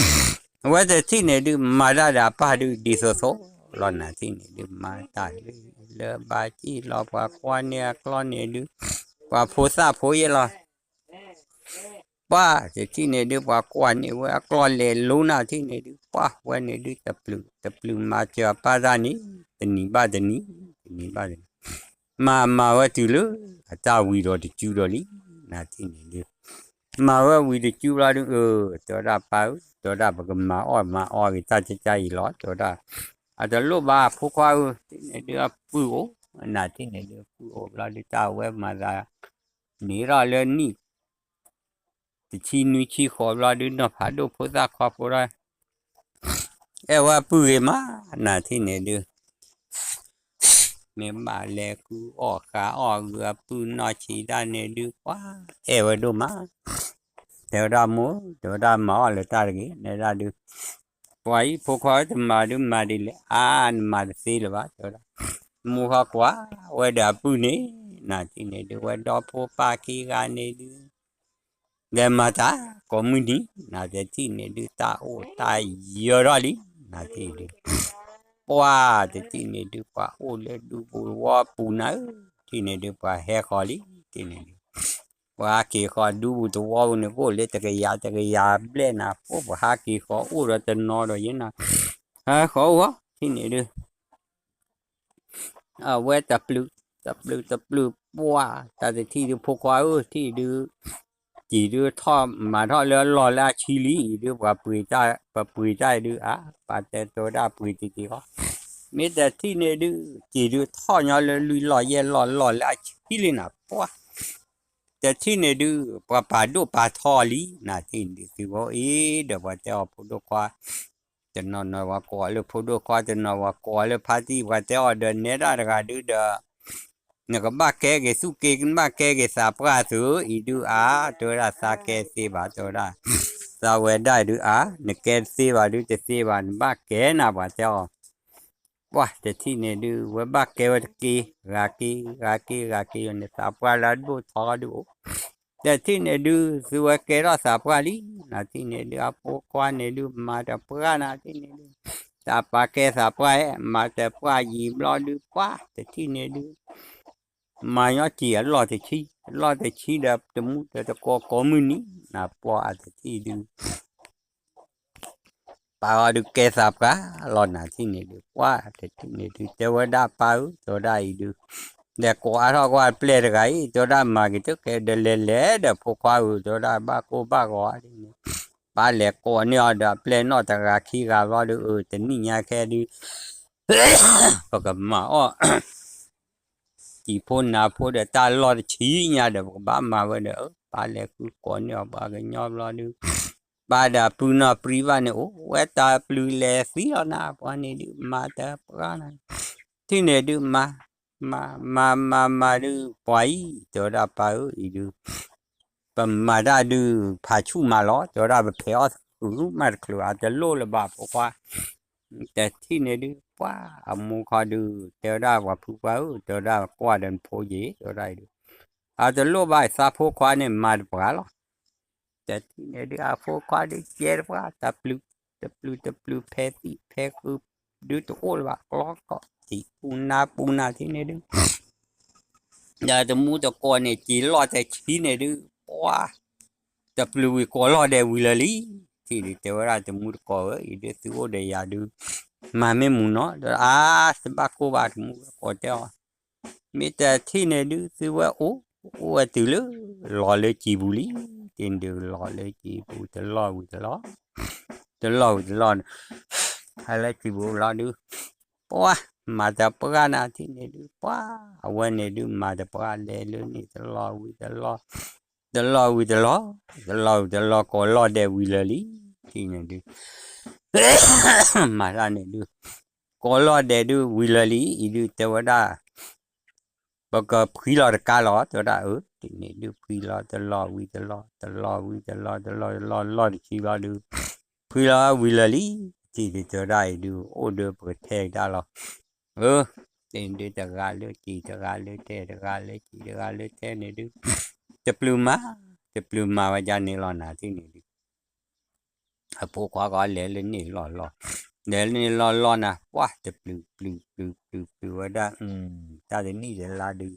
အဝဲတထံၣ်န့ၣ်ဒုး မၤတၢ်ဒီးအပၢ်ဒုးဒ်သိးသိးလီၤ နထံၣ်န့ၣ်ဒုး မၤတၢ်လၢ လၢဘၣ်ကံၣ်လီၤ ပှၤကွၢ်န့ၢ်အကျီၢ်န့ၣ်ဒုး ပှၤဖိသၣ်ဖိယဲၢ်လီၤ. ပှၤတထံၣ်န့ၣ်ဒုး ပှၤကွၢ်န့ၢ်ဝဲအကျီၢ်လဲၤလိနၤထံၣ်န့ၣ်ဒုး ပှၤဝဲန့ၣ်ဒုး တပျုာ် တပျုာ်မၤစၢၤအပၢ်တၢ်န့ၣ် တနံၤဘၣ်တနံၤ တနံၤဘၣ်တနံၤ မၤမၤဝဲတုၤလၢ အတၢ်ဝံၤဒီးတစုဒီးလံ နထံၣ်န့ၣ်ဒုး မၤဝဲဝံၤတစုဘျီဒုး အၢ တဲဝဲဒၣ် ပၢ်ဧၢ တဲဝဲဒၣ် ပကမၤအီၣ်မၤအီၣ်ဂ့ၤတၢ်ကၢကၢအံၤလီၤ တဲဝဲဒၣ်, အတလိၣ်ဘၣ်ဖိခွါဧၢ ထံၣ်န့ၣ်ဒုး အပုၢ်အိၣ် နထံၣ်န့ၣ်ဒုး ပုၢ်အိၣ်ဘျီဒုး တၢ်ဝဲမၤသး န့ၣ်ထီၣ်လၢနံၣ် တဆံနွံဆံဃိးဘျီဒုး နီၢ်ဖးဒိၣ်ဖိသၣ်ခွါဖိဒီး အဲၣ်ဝဲအပုၢ်ဂ့ၤမး နထံၣ်န့ၣ်ဒုး မ့ၢ်ဘၣ်လဲၤကူအီၣ်ဃးအီၣ်ဂုာ်အပုၢ်နီၢ်ဆံးတၢ်န့ၣ်ဒုး ပှၤ အဲၣ်ဝဲဒိၣ်မး တဲဝဲဒၣ် မိၢ် တဲဝဲဒၣ် မၤအီၣ်လၢတၢ်တဂ့ၤ နဲဒၣ်ဒုး ပှၤအံၤ ဖိခွါဧၢ တမၤဒုးမၤဒ်လဲၣ် အါ နမၤတသ့လၢၤဘၣ် တဲဝဲဒၣ်, မိၢ်ဟီကွၢ်ဝဲဒီးအပုၢ်န့ၣ် နထံၣ်န့ၣ်ဒုး ဝဲဒီဖိပၢ်ခံဂၤန့ၣ်ဒုး လဲၤမၤတၢ်ကိးမုၢ်နံၤ နတထံၣ်န့ၣ်ဒုး တၢ်အိၣ်တၢ်ယၢၤထီၣ်လံ နထံၣ်ဒုး ပှၤတထံၣ်န့ၣ်ဒုး ပှၤအိၣ်လၢဒူပူၤတဝီပူၤနၤဧၢ ထံၣ်န့ၣ်ဒုး ပှၤဟဲဃီၤလံ ထံၣ်န့ၣ်ဒုး ပှၤဟးက့ၤဃီၤဒူပူၤတဝီပူၤန့ၣ် ကအိၣ်လၢတကယၤတကယၤဘျဲၣ်နၤ ပှၤဟးက့ၤဃီၤအိၣ်ဒီးတနီၤဒီးယဲနၤ ဟဲဃီၤအိၣ်ဃီ ထံၣ်န့ၣ်ဒုး အဝဲတပျုာ် တပျုာ်တပျုာ်ပှၢ် တၢ်တထံၣ်ဒုး ဖိခွါဧၢ ထံၣ်ဒုး ကံၣ်ဒုးထီၣ်မၤထီၣ်လၢအလီၢ်လၢအဆံလံ အံၤဒုး ပှၤပှ့ၤတၢ် ပှၤပှ့ၤတၢ်အံၤဒုး အါ ပှၤတဲတဲဝဲဒၣ်ပှ့ၤတံၢ်တံၢ်ဃီ မ့ၢ်တထံၣ်န့ၣ်ဒုး ကံၣ်ဒုးထီၣ်ညီလၢလွံၢ်လီၢ်ယဲၢ်လီၢ်လီၢ်လၢအဆံလံနၤ ပှၢ် တထံၣ်န့ၣ်ဒုး ပှၤပာ်ဒိၣ်ပာ်ထီလံ နထံၣ်န့ၣ်ဒုး သုဝဲအံၤဒီးပှၤတဲအီၤဖိဒိၣ်ခွါ တနီၤနီၤပှၤကိးအီၤလၢဖိဒိၣ်ခွါ တနီၤပှၤကိးအီၤလၢဖါတံၢ် ပှၤတဲအီၤဒီးနဲဒၣ်တဂၤဒုးဒီး နကဘၣ်ကဲက့ၤသူၣ်က့ နဘၣ်ကဲက့ၤသးပှၢ်သု အံၤဒုးအါ တဲဝဲဒၣ်သးကဲသ့ဘၣ် တဲဝဲဒၣ် သးဝဲဒၣ်ဒုးအါ နကဲတသ့ဘၣ်ဒုးတသ့ဘၣ် နဘၣ်ကဲနၤ ပှၤတဲအီၤ ပှၢ်တထံၣ်န့ၣ်ဒုး ဝဲဘၣ်ကဲဝဲတက့ၢ် ဂၤက့ၤ ဂၤက့ၤ ဂၤက့ၤ ယန့ၣ် သးပှၢ်လၢအဒိၣ်ထီဒုးအိၣ် တထံၣ်န့ၣ်ဒုး သုဝဲကဲထီၣ်သးပှၢ်လံ နထံၣ်န့ၣ်ဒုး အဖိခွါန့ၣ်ဒုး မၤတပှၢ်နၤထံၣ်န့ၣ်ဒုး တၢ်ပာ်ကဲသးပှၢ် မၤတပှၢ်ယံာ်ဘျီဒုး ပှၢ်တထံၣ်န့ၣ်ဒုး မၤညီကံၣ်အလီၢ်တဆံ အလီၢ်တဆံဒီးတမူတကိးကိးမုၢ်နံၤ နပှၢ်အတထံၣ်ဒုး ပၢ်အီၤဒုးကဲသးပှၢ်လီၤ နထံၣ်န့ၣ်ဒုး ပှၢ်တထံၣ်န့ၣ်ဒုး တဲဝဲဒၣ်ပၢ်ဧၢ တဲဝဲဒၣ်အံၤဒုး လဲၤကိးအါထီၣ်ကွၢ်ပျဲၢ်တဂၤအံၤ တဲဝဲဒၣ်မၤက့ၤတကဲဒီးလဲၤလဲၤဒီးဖိခွါဧၢ တဲဝဲဒၣ်ဘၣ်ကိၢ်ဘၣ်ဂီၤဒ်န့ၣ် ပၢ်လဲၤကိးန့ၢ်အီၤဒီးအပျဲၢ်နီၢ်တဂၤခံဂၤဘျီဒုး အၢ တနံၣ်ညါခဲဒုး ပကမၤအီၣ် စံာ်ဖိနၤဖိဒီးတၢ်လီၢ်တဆံညါဒီး ပကဘၣ်မၤဝဲဒီး ပၢ်လဲၤဃုကိးန့ၢ်အီၤပှၤကညီဘျီဒုး ပၢ်ဒီးပုၢ်နီၢ်ပြံဘၣ်န့ၣ် အိၣ်ဝဲတၢ်ပျုၤလဲၤသံလီၤနၤ ပှၤန့ၣ်ဒုး မၤတပှၢ်နၤ ထံၣ်န့ၣ်ဒုး မၤ မၤ မၤ မၤ မၤဒုး ပှၤအံၤ တဲဝဲဒၣ်ပၢ်ဧၢ အံၤဒုး ပမၤတၢ်ဒုး ဖးဆူၣ်မးလီၤ တဲဝဲဒၣ် ပဖဲးအီၣ်ဃုာ်မးတချုး အတလိၣ်လၢၤဘၣ်ဖိခွါ တထံၣ်န့ၣ်ဒုး ပှၢ်အမိၢ်ခီဒုး တဲဝဲဒၣ်ပှၤဖုပှၢ်ဧၢ တဲဝဲဒၣ်ကွၢ်ဒီးနဖိယ့ၤ တဲဝဲဒၣ်အံၤဒုး အတလိၣ်ဘၣ်သးဖိခွါန့ၣ် မၤတပှၢ်လီၤ တထံၣ်န့ၣ်ဒုး အဖိခွါဒုးကဲတပှၢ် တပျုာ် တပျုာ် တပျုာ်ဖဲသံၣ်ဖဲဃု ဒုးတအိၣ်လၢၤဘၣ် ကျီကီၢ် စံာ်ပူၤနၤပူၤနၤထံၣ်န့ၣ်ဒုး ဒီးတမူတကိးန့ၣ် စံာ်လီၢ်တဆံန့ၣ်ဒုး ပှၢ် တပျုာ်ဝံၤကိးလီၢ်ဒဲးဝံၤလၢာ်လံ ထံၣ်ဒုး တဲဝဲဒၣ်တမူတကိးဧၢ အံၤဒုးသုအိၣ်ဒီးယၤဒုး မၤမ့ၢ်မူနီၤ ဒီးအါ တဘၣ်ကိၢ်ဘၣ်တမူတကိးတဲအီၤ မ့ၢ်တထံၣ်န့ၣ်ဒုး သုဝဲအိၣ် အိၣ်ဝဲတုၤလၢ လီၤလၢစံာ်ပူၤလံ ထံၣ်ဒုးလီၤလၢစံာ်ပူၤ တလီၢ်ဝံၤတလီၢ် တလီၢ်ဝံၤတလီၢ်န့ၣ် ဟဲလၢစံာ်ပူၤလီၤဒုး ပှၢ် မၤတပှၢ်နၤထံၣ်န့ၣ်ဒုး ပှၢ် အဝဲန့ၣ်ဒုး မၤတပှၢ်လဲၤလၢန့ၣ် တလီၢ်ဝံၤတလီၢ် တလီၢ်ဝံၤတလီၢ် တလီၢ်ဝံၤတလီၢ် ကိးလီၢ်ဒဲးဝံၤလၢာ်လံ ထံၣ်န့ၣ်ဒုး မၤတၢ်န့ၣ်ဒုး ကိးလီၢ်ဒဲးဒုးဝံၤလၢာ်လံ အံၤဒုးတဲဝဲဒၣ် ပကဖှံလီၤတကါလီၤ တဲဝဲဒၣ် အၢ တန့ၣ်ဒုးဖှံလီၤတလီၢ်ဝံၤတလီၢ် တလီၢ်ဝံၤတလီၢ် တလီၢ်တလီၢ်လီၢ်တဆံဘျီဒုး ဖှံလီၤဝံၤလၢာ်လံ ထံၣ်ဒုးတဲဝဲဒၣ်အံၤဒုး အိၣ်ဒုးပကထဲကဒါလီၤ အၢ တန့ၣ်ဒုးတဂၤလၢစံၣ်တဂၤလၢထဲ တဂၤလၢစံၣ်တဂၤလၢထဲန့ၣ်ဒုး တပျုၤမၤ တပျုၤမၤဝဲဒ်န့ၣ်လီၤနၤထံၣ်န့ၣ်ဒုး အဖိခွါကီးလဲၤလၢန့ၣ်လီၢ်လီၢ် လဲၤလၢန့ၣ်လီၢ်လီၢ်နၤ ပှၢ်တပျုၤပျုၤပျုၤပျုၤပျုၤဝဲဒၣ် တၢ်တနံၣ်တလါဒုး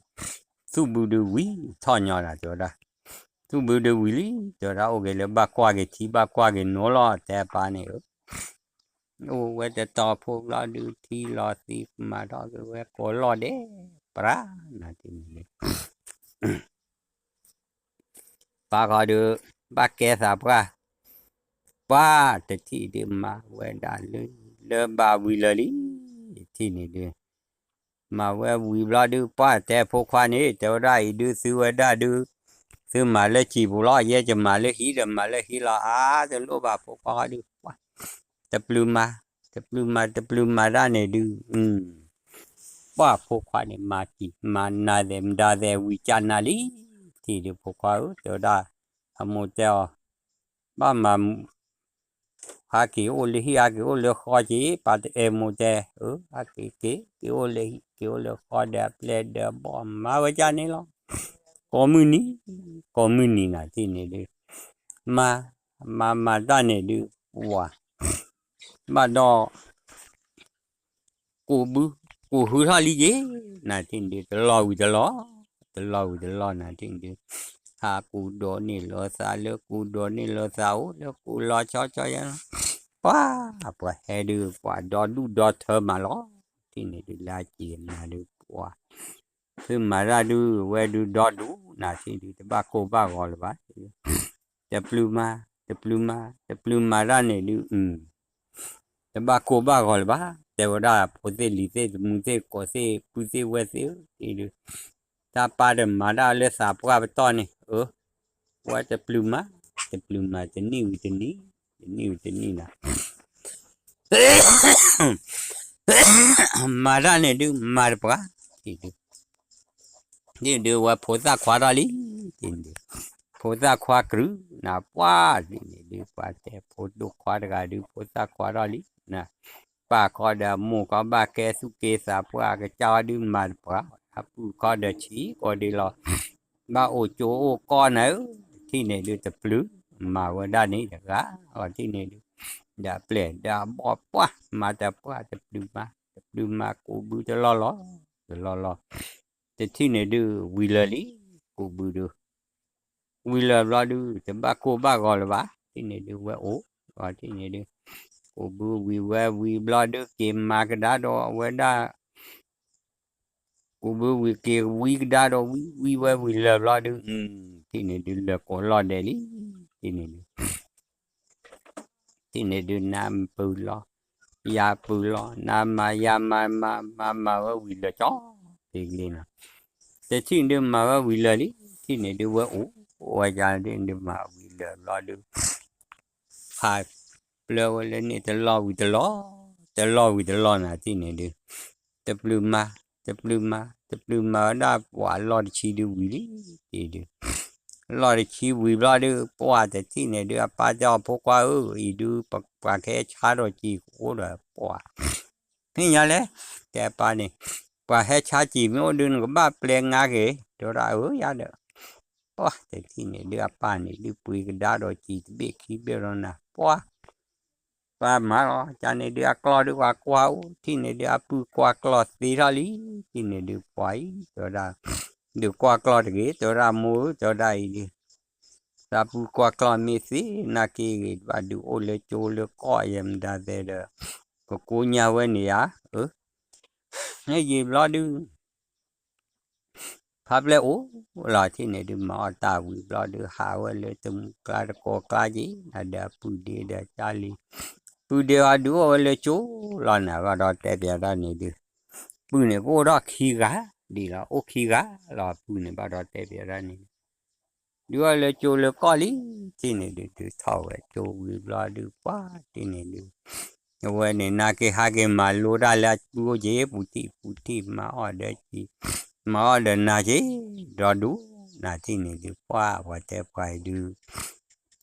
သူၣ်ဘုဒုးဝံၤထီၣ်ညီနၤတဲဝဲဒၣ် သူၣ်ဘုဒုးဝံၤလံ တဲဝဲဒၣ်အိၣ်က့ၤလၢဘၣ်ကွၢ်က့ၤထံဘၣ်ကွၢ်က့ၤနိလီၤ တဲပၢ်န့ၣ် အိၣ်ဝဲတတီၤဖိဘျီဒုးထံလီၤသံမၤထီၣ်က့ၤဝဲကိးလီၢ်ဒဲး ပြၢ်နၤထံၣ်န့ၣ်ဒုး ပၢ်ဃီဒုး ဘၣ်ကဲသးပှၢ် ပှၢ်တထံၣ်ဒုးမၤဝဲဒၣ်လၢ လၢဘၣ်ဝံၤလၢာ်လံ ထံၣ်န့ၣ်ဒုး မၤဝဲဝံၤဘျီဒုး ပှၢ်တဲဖိခွါန့ၣ် တဲဝဲဒၣ်အံၤဒုးသုဝဲဒၣ်ဒုး သုမၤလၢစံာ်ပူၤလီၤ ယဲယမၤလၢဟံၣ်ဒီးမၤလၢဟံၣ်လီၤ အါတလိၣ်ဘၣ်ဖိခွါဃီဒုး ပှၢ် တပျုၤမၤ တပျုၤမၤ တပျုၤမၤတၢ်န့ၣ်ဒုး ပှၢ်ဖိခွါန့ၣ် မၤစံာ် မၤနၤသဲးမၤဒၤသဲးဝံၤကၢ်နၤလံ ထံၣ်ဒုးဖိခွါဧၢ တဲဝဲဒၣ် အမိၢ်တဲအီၤ ဘၣ်မၤ ဟးက့ၤအိၣ်လၢဟံၣ် ဟးက့ၤအိၣ်လၢဃီက့ၤ ပၢ်တဲမိၢ်တဲ အၢ ဟးက့ၤက့ၤ က့ၤအိၣ်လၢဟံၣ် က့ၤအိၣ်လၢဃီဒီးအပျဲၢ်ဒီးဘီၣ် မၤဝဲဒ်န့ၣ်လီၤ ကိးမုၢ်နံၤ ကိးမုၢ်နံၤနၤထံၣ်န့ၣ်ဒုး မၤ မၤမၤတၢ်န့ၣ်ဒုး ပှၢ် ဘၣ်ဒီး ကိးဘု ကိးဟုထီၣ်လံက့ၤ နၤထံၣ်န့ၣ်ဒုး တလီၢ်ဝံၤတလီၢ် တလီၢ်ဝံၤတလီၢ်နၤထံၣ်န့ၣ်ဒုး ဟးကူးဒီးန့ၢ်လိာ်သးလၢကူးဒီးန့ၢ်လိာ်သးအိၣ်လၢကူးလီၤဆီဆီယဲလီၤ ပှၢ် ပှၤဟဲဒုး ပှၤဒီဒူၣ်ဒီထၢမးလီၤ ထံၣ်န့ၣ်ဒုး လၢအစံာ်နၤဒုး ပှၢ် သုမၤတၢ်ဒုး ဝဲဒုးဒီဒူၣ်နၤထံၣ်ဒုး တဘၣ်ကိၢ်ဘၣ်ဂီၤလၢၤဘၣ် တပျုၤမၤ တပျုၤမၤ တပျုၤမၤတၢ်န့ၣ်ဒုး တဘၣ်ကိၢ်ဘၣ်ဂီၤလၢၤဘၣ် တဲဝဲဒၣ်ဖိသ့ၣ်လံၤသ့ၣ် သမူသ့ၣ် ကိးသ့ၣ် ပုၢ်သ့ၣ် ဝဲၢ်သ့ၣ်ဧၢ ထံၣ်ဒုး တၢ်ပၢ်တမၤတၢ်လၢသးပှၢ်ပတီၢ်န့ၣ် အၢ ဝဲတပျုၤမၤ တပျုၤမၤ တနံၣ်ဝံၤတနံၣ် တနံၣ်ဝံၤတနံၣ်နၤ မၤတၢ်န့ၣ်ဒုး မၤတပှၢ် ထံၣ်ဒုး ဒ်ဒုးဝဲဖိသၣ်ခွါထီၣ်လံ ဒ်ဒုး ဖိသၣ်ခွါကြုး နပှၢ်ဒ်န့ၣ်ဒုး ပှၤတဲဖိဒိၣ်ခွါတဂၤဒုး ဖိသၣ်ခွါထီၣ်လံ န ပၢ်ခီဒီးမိၢ်ခီဘၣ်ကဲသူၣ်က့သးပှၢ်ကစၢ်ဝဲဒုးမၤတပှၢ် အပုၢ်ခီဒီးဆံးကီးဒုးလီၤ ဘၣ်အိၣ်ကၠိအိၣ်ကီၢ်နၤဧၢ ထံၣ်န့ၣ်ဒုးတပျုၤ မၤဝဲဒၣ်န့ၣ်တဂၤ အီၤထံၣ်န့ၣ်ဒုး ဒီးပျဲၢ်ဒီးဘီၣ်ပှၢ် မၤတပှၢ်တပျုၤမၤ တပျုၤမၤကူးဘုတလီၢ်လီၤ တလီၢ်လီၤ တထံၣ်န့ၣ်ဒုး ဝံၤလၢာ်လံ ကူးဘုဒုး ဝံၤလၢာ်ဘျီဒုး တဘၣ်ကိၢ်ဘၣ်ဂီၤလၢၤဘၣ် ထံၣ်န့ၣ်ဒုးဝဲအိၣ် အီၤထံၣ်န့ၣ်ဒုး ကူးဘုဝံၤဝဲဝံၤဘျီဒုး က့ၤမၤကဒါဒီးအဝဲဒၣ် ကူးဘုဝံၤက့ၤဝံကဒါဒီးဝံ ဝံဝဲဝံၤလၢာ်ဘျီဒုး ထံၣ်န့ၣ်ဒုးလၢာ်ကိးလီၢ်ဒဲးလံ ထံၣ်န့ၣ်ဒုး ထံၣ်န့ၣ်ဒုးနၤပုၢ်လီၤ ယၤပုၢ်လီၤ နၤမၤယၤမၤမၤမၤမၤဝဲဝံၤလၢာ်ကၠီ တ့ကလ့နီၤ တထံၣ်န့ၣ်ဒုးမၤဝဲဝံၤလၢာ်လံ ထံၣ်န့ၣ်ဒုးဝဲအိၣ် ဝဲယၤဒုးမၤဝံၤလၢာ်ဘျီဒုး ဖးပျၢၤဝဲလၢန့ၣ်တလီၢ်ဝံၤတလီၢ် တလီၢ်ဝံၤတလီၢ်နၤထံၣ်န့ၣ်ဒုး တပျုၤမၤ တပျုၤမၤ တပျုၤမၤဝဲဒၣ်ပှၤလီၢ်တဆံဒုးဝံၤလံ တ့ဒုး လီၢ်တဆံဝံၤဘျီဒုး ပှၢ်တထံၣ်န့ၣ်ဒုး အပၢ်တဲအီၤဖိခွါဧၢ အံၤဒုး ပှၤကဟဲဆါဒီးစံာ်ကအိၣ်ဒီးပှၢ် မ့ၢ်ညါလဲၣ် တဲပၢ်န့ၣ် ပှၤဟဲဆါစံာ်မ့ၢ်အိၣ်ဒုး နကဘၣ်ပျဲငါက့ၤ တဲဝဲဒၣ်အၢယၤဒီး ပှၢ်တထံၣ်န့ၣ်ဒုး အပၢ်န့ၣ်ဒုးပှ့ၤကဒါဒီးစံာ်တဘ့ၣ်ခံဘ့ၣ်ဒီးနၤ ပှၢ် ပၢ်မၤလီၤ ကန့ၣ်ဒုးအကျီၢ်ဒုးပှၤကွၢ်အိၣ် ထံၣ်န့ၣ်ဒုးအပုၢ်ကွၢ်ကျီၢ်သ့ထီၣ်လံ ထံၣ်န့ၣ်ဒုးပှၢ်အံၤ တဲဝဲဒၣ် ဒုးကွၢ်ကျီၢ်တဂ့ၤ တဲဝဲဒၣ်မိၢ်ဧၢ တဲဝဲဒၣ်အံၤဒုး သးပုၢ်ကွၢ်ကျီၢ်မ့ၢ်သ့ နာ်က့ဂ့ၤ ဘၣ်ဒုးအိၣ်လၢကၠိလၢကီၢ်ယဲမတၤသဲဒီး ကကိညါဝဲန့ၣ်ဧါ အၢ မ့ၢ်ယံာ်ဘျီဒုး ဖါပျဲၢ်အိၣ်လီၤ ထံၣ်န့ၣ်ဒုး မၤအီၣ်တၢ်ဝံၤဘျီဒုး ဟးဝဲလၢတမုၢ်ကျါတကိးကျါက့ၤ နၤဒီးပုၢ်ဒ့ဒီးကၢ်လံ ပုၢ်ဒ့အီၤဒုးအိၣ်ဝဲလၢကၠိလီၤ နၤဘၣ်ဒီးတဲပျးတၢ်န့ၣ်ဒုး ပုၢ်န့ၣ်ကအိၣ်ဒီးခံဂၤဒံးလီၤ အိၣ်ခံဂၤလီၤ ပုၢ်န့ၣ်ဘၣ်ဒီးတဲပျးတၢ်န့ၣ် ဒုးအိၣ်လၢကၠိလၢကီၢ်လံ ထံၣ်န့ၣ်ဒုး ဒုးထီၣ်ဝဲကၠိဝံၤဘျီဒုး ပှၢ်ထံၣ်န့ၣ်ဒုး အဝဲန့ၣ် နာ်က့ဟးက့ၤမၤလိတၢ်လၢအပုၢ်အိၣ်က့ၤ ပူၤထံၣ်ပူၤထံၣ် မၤအီၣ်ဒီးက့ၤ မၤအီၣ်ဒီးနၤက့ၤ ဒီဒူၣ် နၤထံၣ်န့ၣ်ဒုး ပှၢ်ပှၤတဲပှၤအံၤဒုး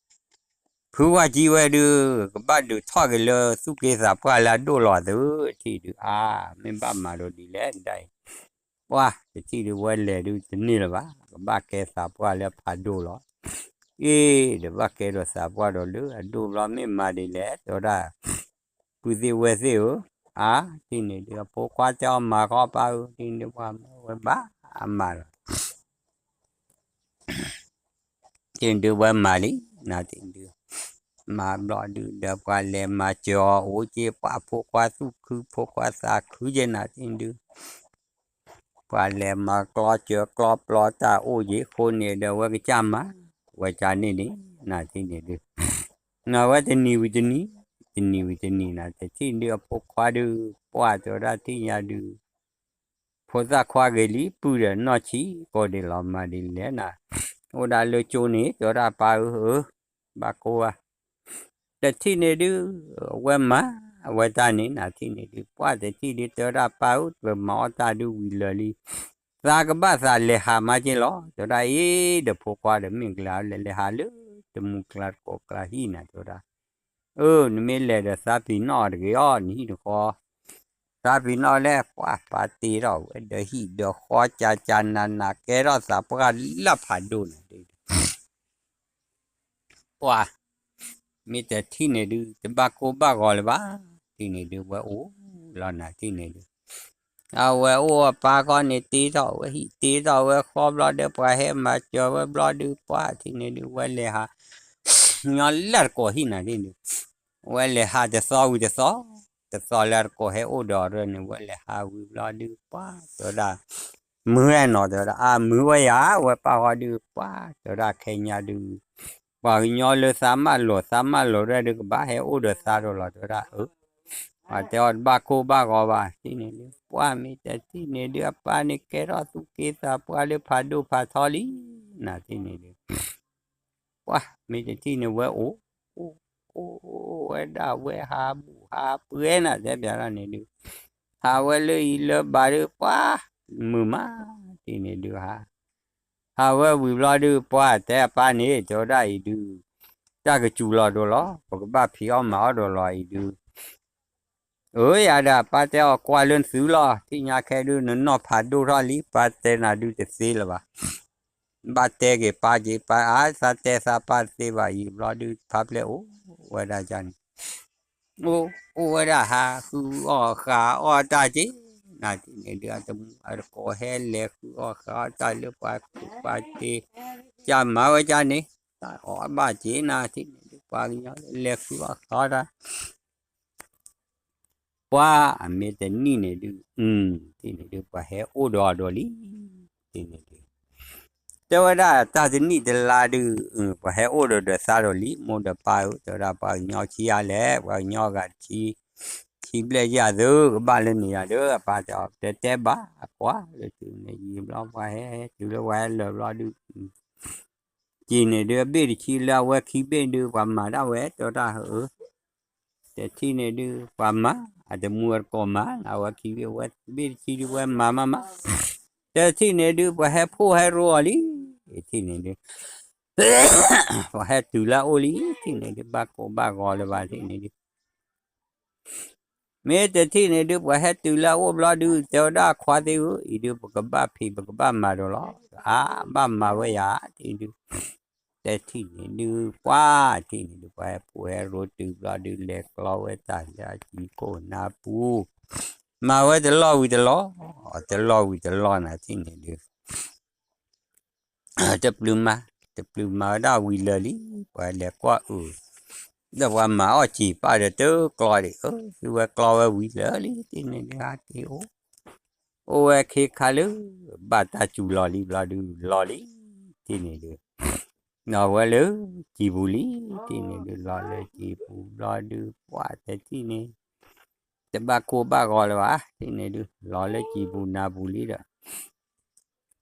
ဖုဝါကံဝဲဒုး ကဘၣ်ဒုးထီၣ်က့ၤလၢသူၣ်က့သးပှၢ်လၢအဒိၣ်လီၤသု ထံၣ်ဒုးအါ မ့ၢ်ဘၣ်မၤဒီးဒ်လဲၣ်ဒၣ်အံၤ ပှၢ်တထံၣ်ဒုးဝဲလဲၤဒုးတန့ၢ်လၢၤဘၣ် ကဘၣ်ကဲသးပှၢ်လၢဖးဒိၣ်လီၤ အ့ၣ် ဒီးဘၣ်ကဲဒီးသးပှၢ်ဒီးလၢအဒိၣ်ဘျီ မ့ၢ်မၤဒ်လဲၣ် တဲဝဲဒၣ် ပုၢ်သ့ၣ်ဝဲၢ်သ့ၣ်ဧၢ, အါ ထံၣ်န့ၣ်ဒုး အဖိခွါတဲအီၤမၤဃီပၢ်ဧၢ, ထံၣ်န့ၣ်ဒုးပှၤမၤဝဲဘၣ်အမၤလီၤ. ထံၣ်န့ၣ်ဒုးဝဲမၤလံ, နၤထံၣ်န့ၣ်ဒုး မၤဘျီဒုး ဒီးပှၤလဲၤမၤစၢၤအီၤအိၣ်က့ၤ ပှၤဖိခွါသူၣ်ခု ဖိခွါသးခုက့ၤ နၤထံၣ်န့ၣ်ဒုး ပှၤလဲၤမၤကျီစၢၤကျီပျီတၢ်အိၣ်က့ၤ အဃိန့ၣ်ဒီး အဝဲကစၢ်မၤ ဝဲကန့ၣ်န့ၣ် နၤထံၣ်န့ၣ်ဒုး နဝဲတနံၤဝံၤတနံၤ တနံၤဝံၤတနံၤ နၤတထံၣ်န့ၣ်ဒုး အဖိခွါဒုး ပှၢ်တဲဝဲဒၣ်ထံၣ်ညါဒုး ဖိသၣ်ခွါဂ့ၤလံ ပုၢ်ဒီးနီၢ်ဆံးကိးဒံးလီၤ မၤဒ်လဲၣ်နၤ, အိၣ်ဒၣ်လၢကၠိန့ၣ် တဲဝဲဒၣ်ပၢ်ဧၢ, ဘၣ်ကိၢ်ဘၣ် တထံၣ်န့ၣ်ဒုး အဝဲမၤ အဝဲတၢ်န့ၣ် နၤထံၣ်န့ၣ်ဒုး ပှၢ်တထံၣ်ဒုး တဲဝဲဒၣ်ပၢ်ဧၢ ပမၤအီၣ်တၢ်ဒုးဝံၤလၢာ်လံ, သးကဘၣ်သးလဲၤဟးမးက့ၤလီၤ တဲဝဲဒၣ်အံၤ ဒီးဖိခွါဒီးမ့ၢ်ကျါလဲၤလဲၤဟးလၢ တမူကျါတကိးကျါဟံၣ်နၤ တဲဝဲဒၣ် အၢ နမ့ၢ်လဲၤဒီးသးပ့ၤနီၣ်တဂ့ၤအီၤ နဟံၣ်နဃီ, သးပ့ၤနီၣ်လဲၣ် ပှၢ်ပၢ်တ့ထီၣ်ဝဲဒီးဟံၣ်ဒီးဃီ ကကနန ကဲထီၣ်သးပှၢ်လၢဖးဒိၣ်နၤဒုး ပှၢ် မ့ၢ်တထံၣ်န့ၣ်ဒုး တဘၣ်ကိၢ်ဘၣ်ဂီၤလၢၤဘၣ်, ထံၣ်န့ၣ်ဒုး ဝဲအိၣ်လီၤနၤထံၣ်န့ၣ်ဒုး အဝဲအိၣ်အပၢ်ခီန့ၣ် တ့ထီၣ်ဝဲဟံၣ် တ့ထီၣ်ဝဲဃီဘျီဒီး ပှၤဟဲမၤစၢၤဝဲဘျီဒုး ပှၢ်ထံၣ်န့ၣ်ဒုး ဝဲလဲၤဟး ညီလၢတကိးဟံၣ်နၤထံၣ်န့ၣ်ဒုး ဝဲလဲၤဟးတသီဝံၤတသီ, တသီလၢတကိးဟဲအိၣ်ဒီးအီၤန့ၣ် ဝဲလဲၤဟးဝံၤဘျီဒုး ပှၢ်တဲဝဲဒၣ် မုာ်ဝဲနီၤ တဲဝဲဒၣ် အါ မုာ်ဝဲယၤ ဝဲပၢ်ဃီဒုး ပှၢ်တဲဝဲဒၣ် ခဲညါဒုး ပှၤကညီလၢသးမၢလိာ် သးမၢလိာ်ရဲၣ်ဒုး ကဘၣ်ဟဲအိၣ်ဒီးသးဒီးလီၤ တဲဝဲဒၣ် အၢ ပှၤတဲအီၤတဘၣ်ကိၢ်ဘၣ်ဂီၤဘၣ် ထံၣ်န့ၣ်ဒုး ပှၢ်မ့ၢ်တထံၣ်န့ၣ်ဒုး အပၢ်န့ၣ်ကဲထီၣ်သူၣ်က့သးပှၢ်လၢဖးဒိၣ်ဖးထီလံ နၤထံၣ်န့ၣ်ဒုး ပှၢ်မ့ၢ်တထံၣ်န့ၣ်ဝဲအိၣ် အိၣ် အိၣ် အိၣ်ဝဲဒၣ် ဝဲဟးဘူၣ်ဟးပှဲၤနၤ တဲပျးထီၣ်န့ၣ်ဒုး ဟးဝဲလၢအံၤလၢဘၣ်ဒုး ပှၢ်မုာ်မး ထံၣ်န့ၣ်ဒုးဟး ဟးဝဲဝံၤဘျီဒုး ပှၢ်တဲအပၢ်န့ၣ် တဲဝဲဒၣ်အံၤဒုး တၢ်ကစူၤလီၤဒိၣ်လီၤ ပကဘၣ်ဖံးအီၣ်မၤအီၣ်ဒိၣ်လီၤအံၤဒုး အၢ ယၤဒီးအပၢ်တဲအီၤကွၢ်လၢနသုးလီၤ ထံၣ်ညါခဲဒုး နနီၢ်ဖးဒိၣ်ထီၣ်လံ ပၢ်တဲနၤဒုးတသ့လၢၤဘၣ် ဘၣ်တဲက့ၤပၢ်က့ၤ ပၢ်အါ သးတဲသးပၢ်တသ့ဘၣ် ယံာ်ဘျီဒုး ဖးဖျဲၣ်အိၣ်ဝဲဒၣ်န့ၣ် အိၣ်အိၣ်ဝဲဒၣ်ဟးဃုအီၣ်ဃးအီၣ်တၢ်က့ၤ နၤထံၣ်န့ၣ်ဒုး အတမူအတကိးဟဲလဲၤဃုအီၣ်ဃးအီၣ်တၢ်လၢပှၤကူၣ်ပှၤတ့ ကမၤဝဲဒၣ်န့ၣ် တၢ်အီၣ်ဘၣ်က့ၤ နၤထံၣ်န့ၣ်ဒုး ပှၤကညီလဲၤဃုအီၣ်ဃးအီၣ်တၢ် ပှၢ်အမ့ၢ်တနံၣ်န့ၣ်ဒုး ထံၣ်န့ၣ်ဒုး ပှၤဟဲအိၣ်ဒီးအီၤဒီးလံ ထံၣ်န့ၣ်ဒုး တဲဝဲဒၣ်တၢ်တနံၣ်တလါဒုး ပှၤဟဲအိၣ်ဒီးဒီးသးဒီးလံ မိၢ်ဒီးပၢ်ဧၢ တဲဝဲဒၣ်ပှၤကညီခံဂၤလဲၣ် ပှၤကညီအဂၤတဆံ ခံဘျဲၣ်ယၤသု ကဘၣ်လၢန့ၣ်ယၤဒီး အပၢ်တဲအီၤ တဲတဲဘၣ် အကွၢ်လၢတုၤန့ၣ်ယံာ်ဘျီ ပှၤဟဲတုၤလၢပှၤဟဲလၢာ်ဘျီဒုး က့ၤန့ၣ်ဒုး အဘ့ၣ်တဆံလၢအဝဲခံဘ့ၣ်ဒုး ပှၤမၤဒၣ်ဝဲ တဲဝဲဒၣ်ဧၢ တထံၣ်န့ၣ်ဒုး ပှၤမၤ အတမူအတကိးမၤ အဝဲခံဘ့ၣ်ဝဲဘ့ၣ်တဆံဒုး ဝဲမၤမးမး တထံၣ်န့ၣ်ဒုး ပှၤဟဲဖှိၣ်ဟဲရိအီၤလံ ထံၣ်န့ၣ်ဒုး ပှၤဟဲတုၤလၢအအိၣ်လံ ထံၣ်န့ၣ်ဒုး ဘၣ်ကိၢ်ဘၣ်ဂီၤလၢၤဘၣ် ထံၣ်န့ၣ်ဒုး မ့ၢ်တထံၣ်န့ၣ်ဒုး ပှၤဟဲတုၤလၢအအိၣ်ဘျီဒုး တဲဝဲဒၣ်ခွါသ့ၣ်ဧၢ အံၤဒုး ပကဘၣ်ဖံး ပကဘၣ်မၤဒီးလီၤ အါ ဘၣ်မၤဝဲယၤ ထံၣ်ဒုး တထံၣ်န့ၣ်ဒုး ပှၢ်ထံၣ်န့ၣ်ဒုး ပှၤဟဲဖှိၣ်ဟဲရိတုၤဘျီဒုး လဲၤကျီဝဲတၢ်လၢအကံခိၣ်နၢ်ပူၤ မၤဝဲတလီၢ်ဝံၤတလီၢ် တလီၢ်ဝံၤတလီၢ်နၤ ထံၣ်န့ၣ်ဒုး တပျုၤမၤ တပျုၤမၤဝဲဒၣ်ဝံၤလၢာ်လံ ပှၤလဲၤကွၢ်အုး ဒီးပှၤမၤအီၣ်စံာ်ပာ်ဒီးတကျီဒံး အၢ သုဝဲကျီဝဲဝံၤလၢာ်လံ ထံၣ်န့ၣ်ဒုး ဟးက့ၤအိၣ် အိၣ်ဝဲခ့ခါလၢ ဘၣ်တၢ်စူၤလီၤလံဘျီဒုး လီၤလံ ထံၣ်န့ၣ်ဒုး လီၤဝဲလၢစံာ်ပူၤလံ ထံၣ်န့ၣ်ဒုး လီၤလၢစံာ်ပူၤဘျီဒုး ပှၢ်တထံၣ်န့ၣ် တဘၣ်ကိၢ်ဘၣ်ဂီၤလၢၤဘၣ် ထံၣ်န့ၣ်ဒုး လီၤလၢစံာ်ပူၤနၢ်ပူၤလံဒီး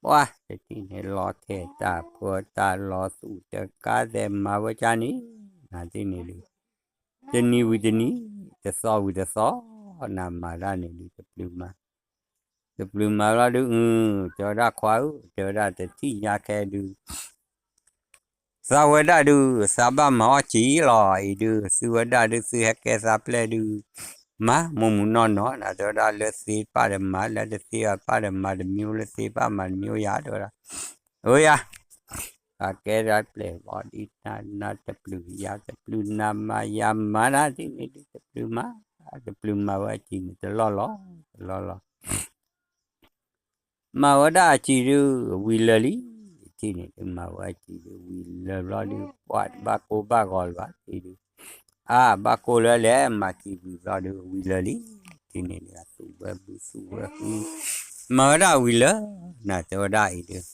ပှၢ်တထံၣ်န့ၣ် လီၤထဲတၢ်ပၢတၢ်လီၤသူၣ်တကါသဲးမၤဝဲကၢ်န့ၣ် နၤထံၣ်န့ၣ်ဒုး တနံၤဝံၤတနံၤ, တသီဝံၤတသီ, နမၤတၢ်န့ၣ်ဒုး တပျုၤမၤ, တပျုၤမၤလီၤဒုး အ, တဲဝဲဒၣ်ခွါဧၢ, တဲဝဲဒၣ်တထံၣ်ညါခဲဒုး သးဝဲဒၣ်ဒုး သးဘၣ်မၤအီၣ်စံာ်လီၤအံၤဒုး သုဝဲဒၣ်ဒုး သုဟဲကဲသးပျဲၢ်ဒုး, မၤမိၢ်မုၢ်နီၢ်နီၢ် နတဲဝဲဒၣ်လၢသ့ပၢ်ဒီးမၤ လၢတသ့ပၢ်ဒီးမၤတမံၤ လၢသ့ပၢ်မၤတမံၤယၤ တဲဝဲဒၣ်, အၢယၤ, အကဲဒၣ်ပျဲၢ်ဘီဒ်နၤ နတပျုၤယၤ တပျုၤနၤမၤယၤမၤနၤ ထံၣ်န့ၣ်ဒုး တပျုၤမၤ, တပျုၤမၤဝဲအစံာ်န့ၣ် တလီၢ်လီၤ, တလီၢ်လီၤ မၤဝဲဒၣ်အစံာ်ဒုး ဝံၤလၢာ်လံ, ထံၣ်န့ၣ်ဒုး မၤဝဲအစံာ်ဒုး ဝံၤလၢာ်ဘျီဒုး ပှၤတဘၣ်ကိၢ်ဘၣ်ဂီၤလၢၤဘၣ် ထံၣ်ဒုး, အါ ဘၣ်ကိၢ်လၢလဲၣ် မၤစံာ်ဝံၤဘျီဒုး ဝံၤလၢာ်လံ, ထံၣ်န့ၣ်ဒုး အသူၣ်ဝဲဘုသူၣ်ဝဲဃု, မၤဝဲဒၣ်ဝံၤလၢာ်, နတဲဝဲဒၣ်အံၤဒုး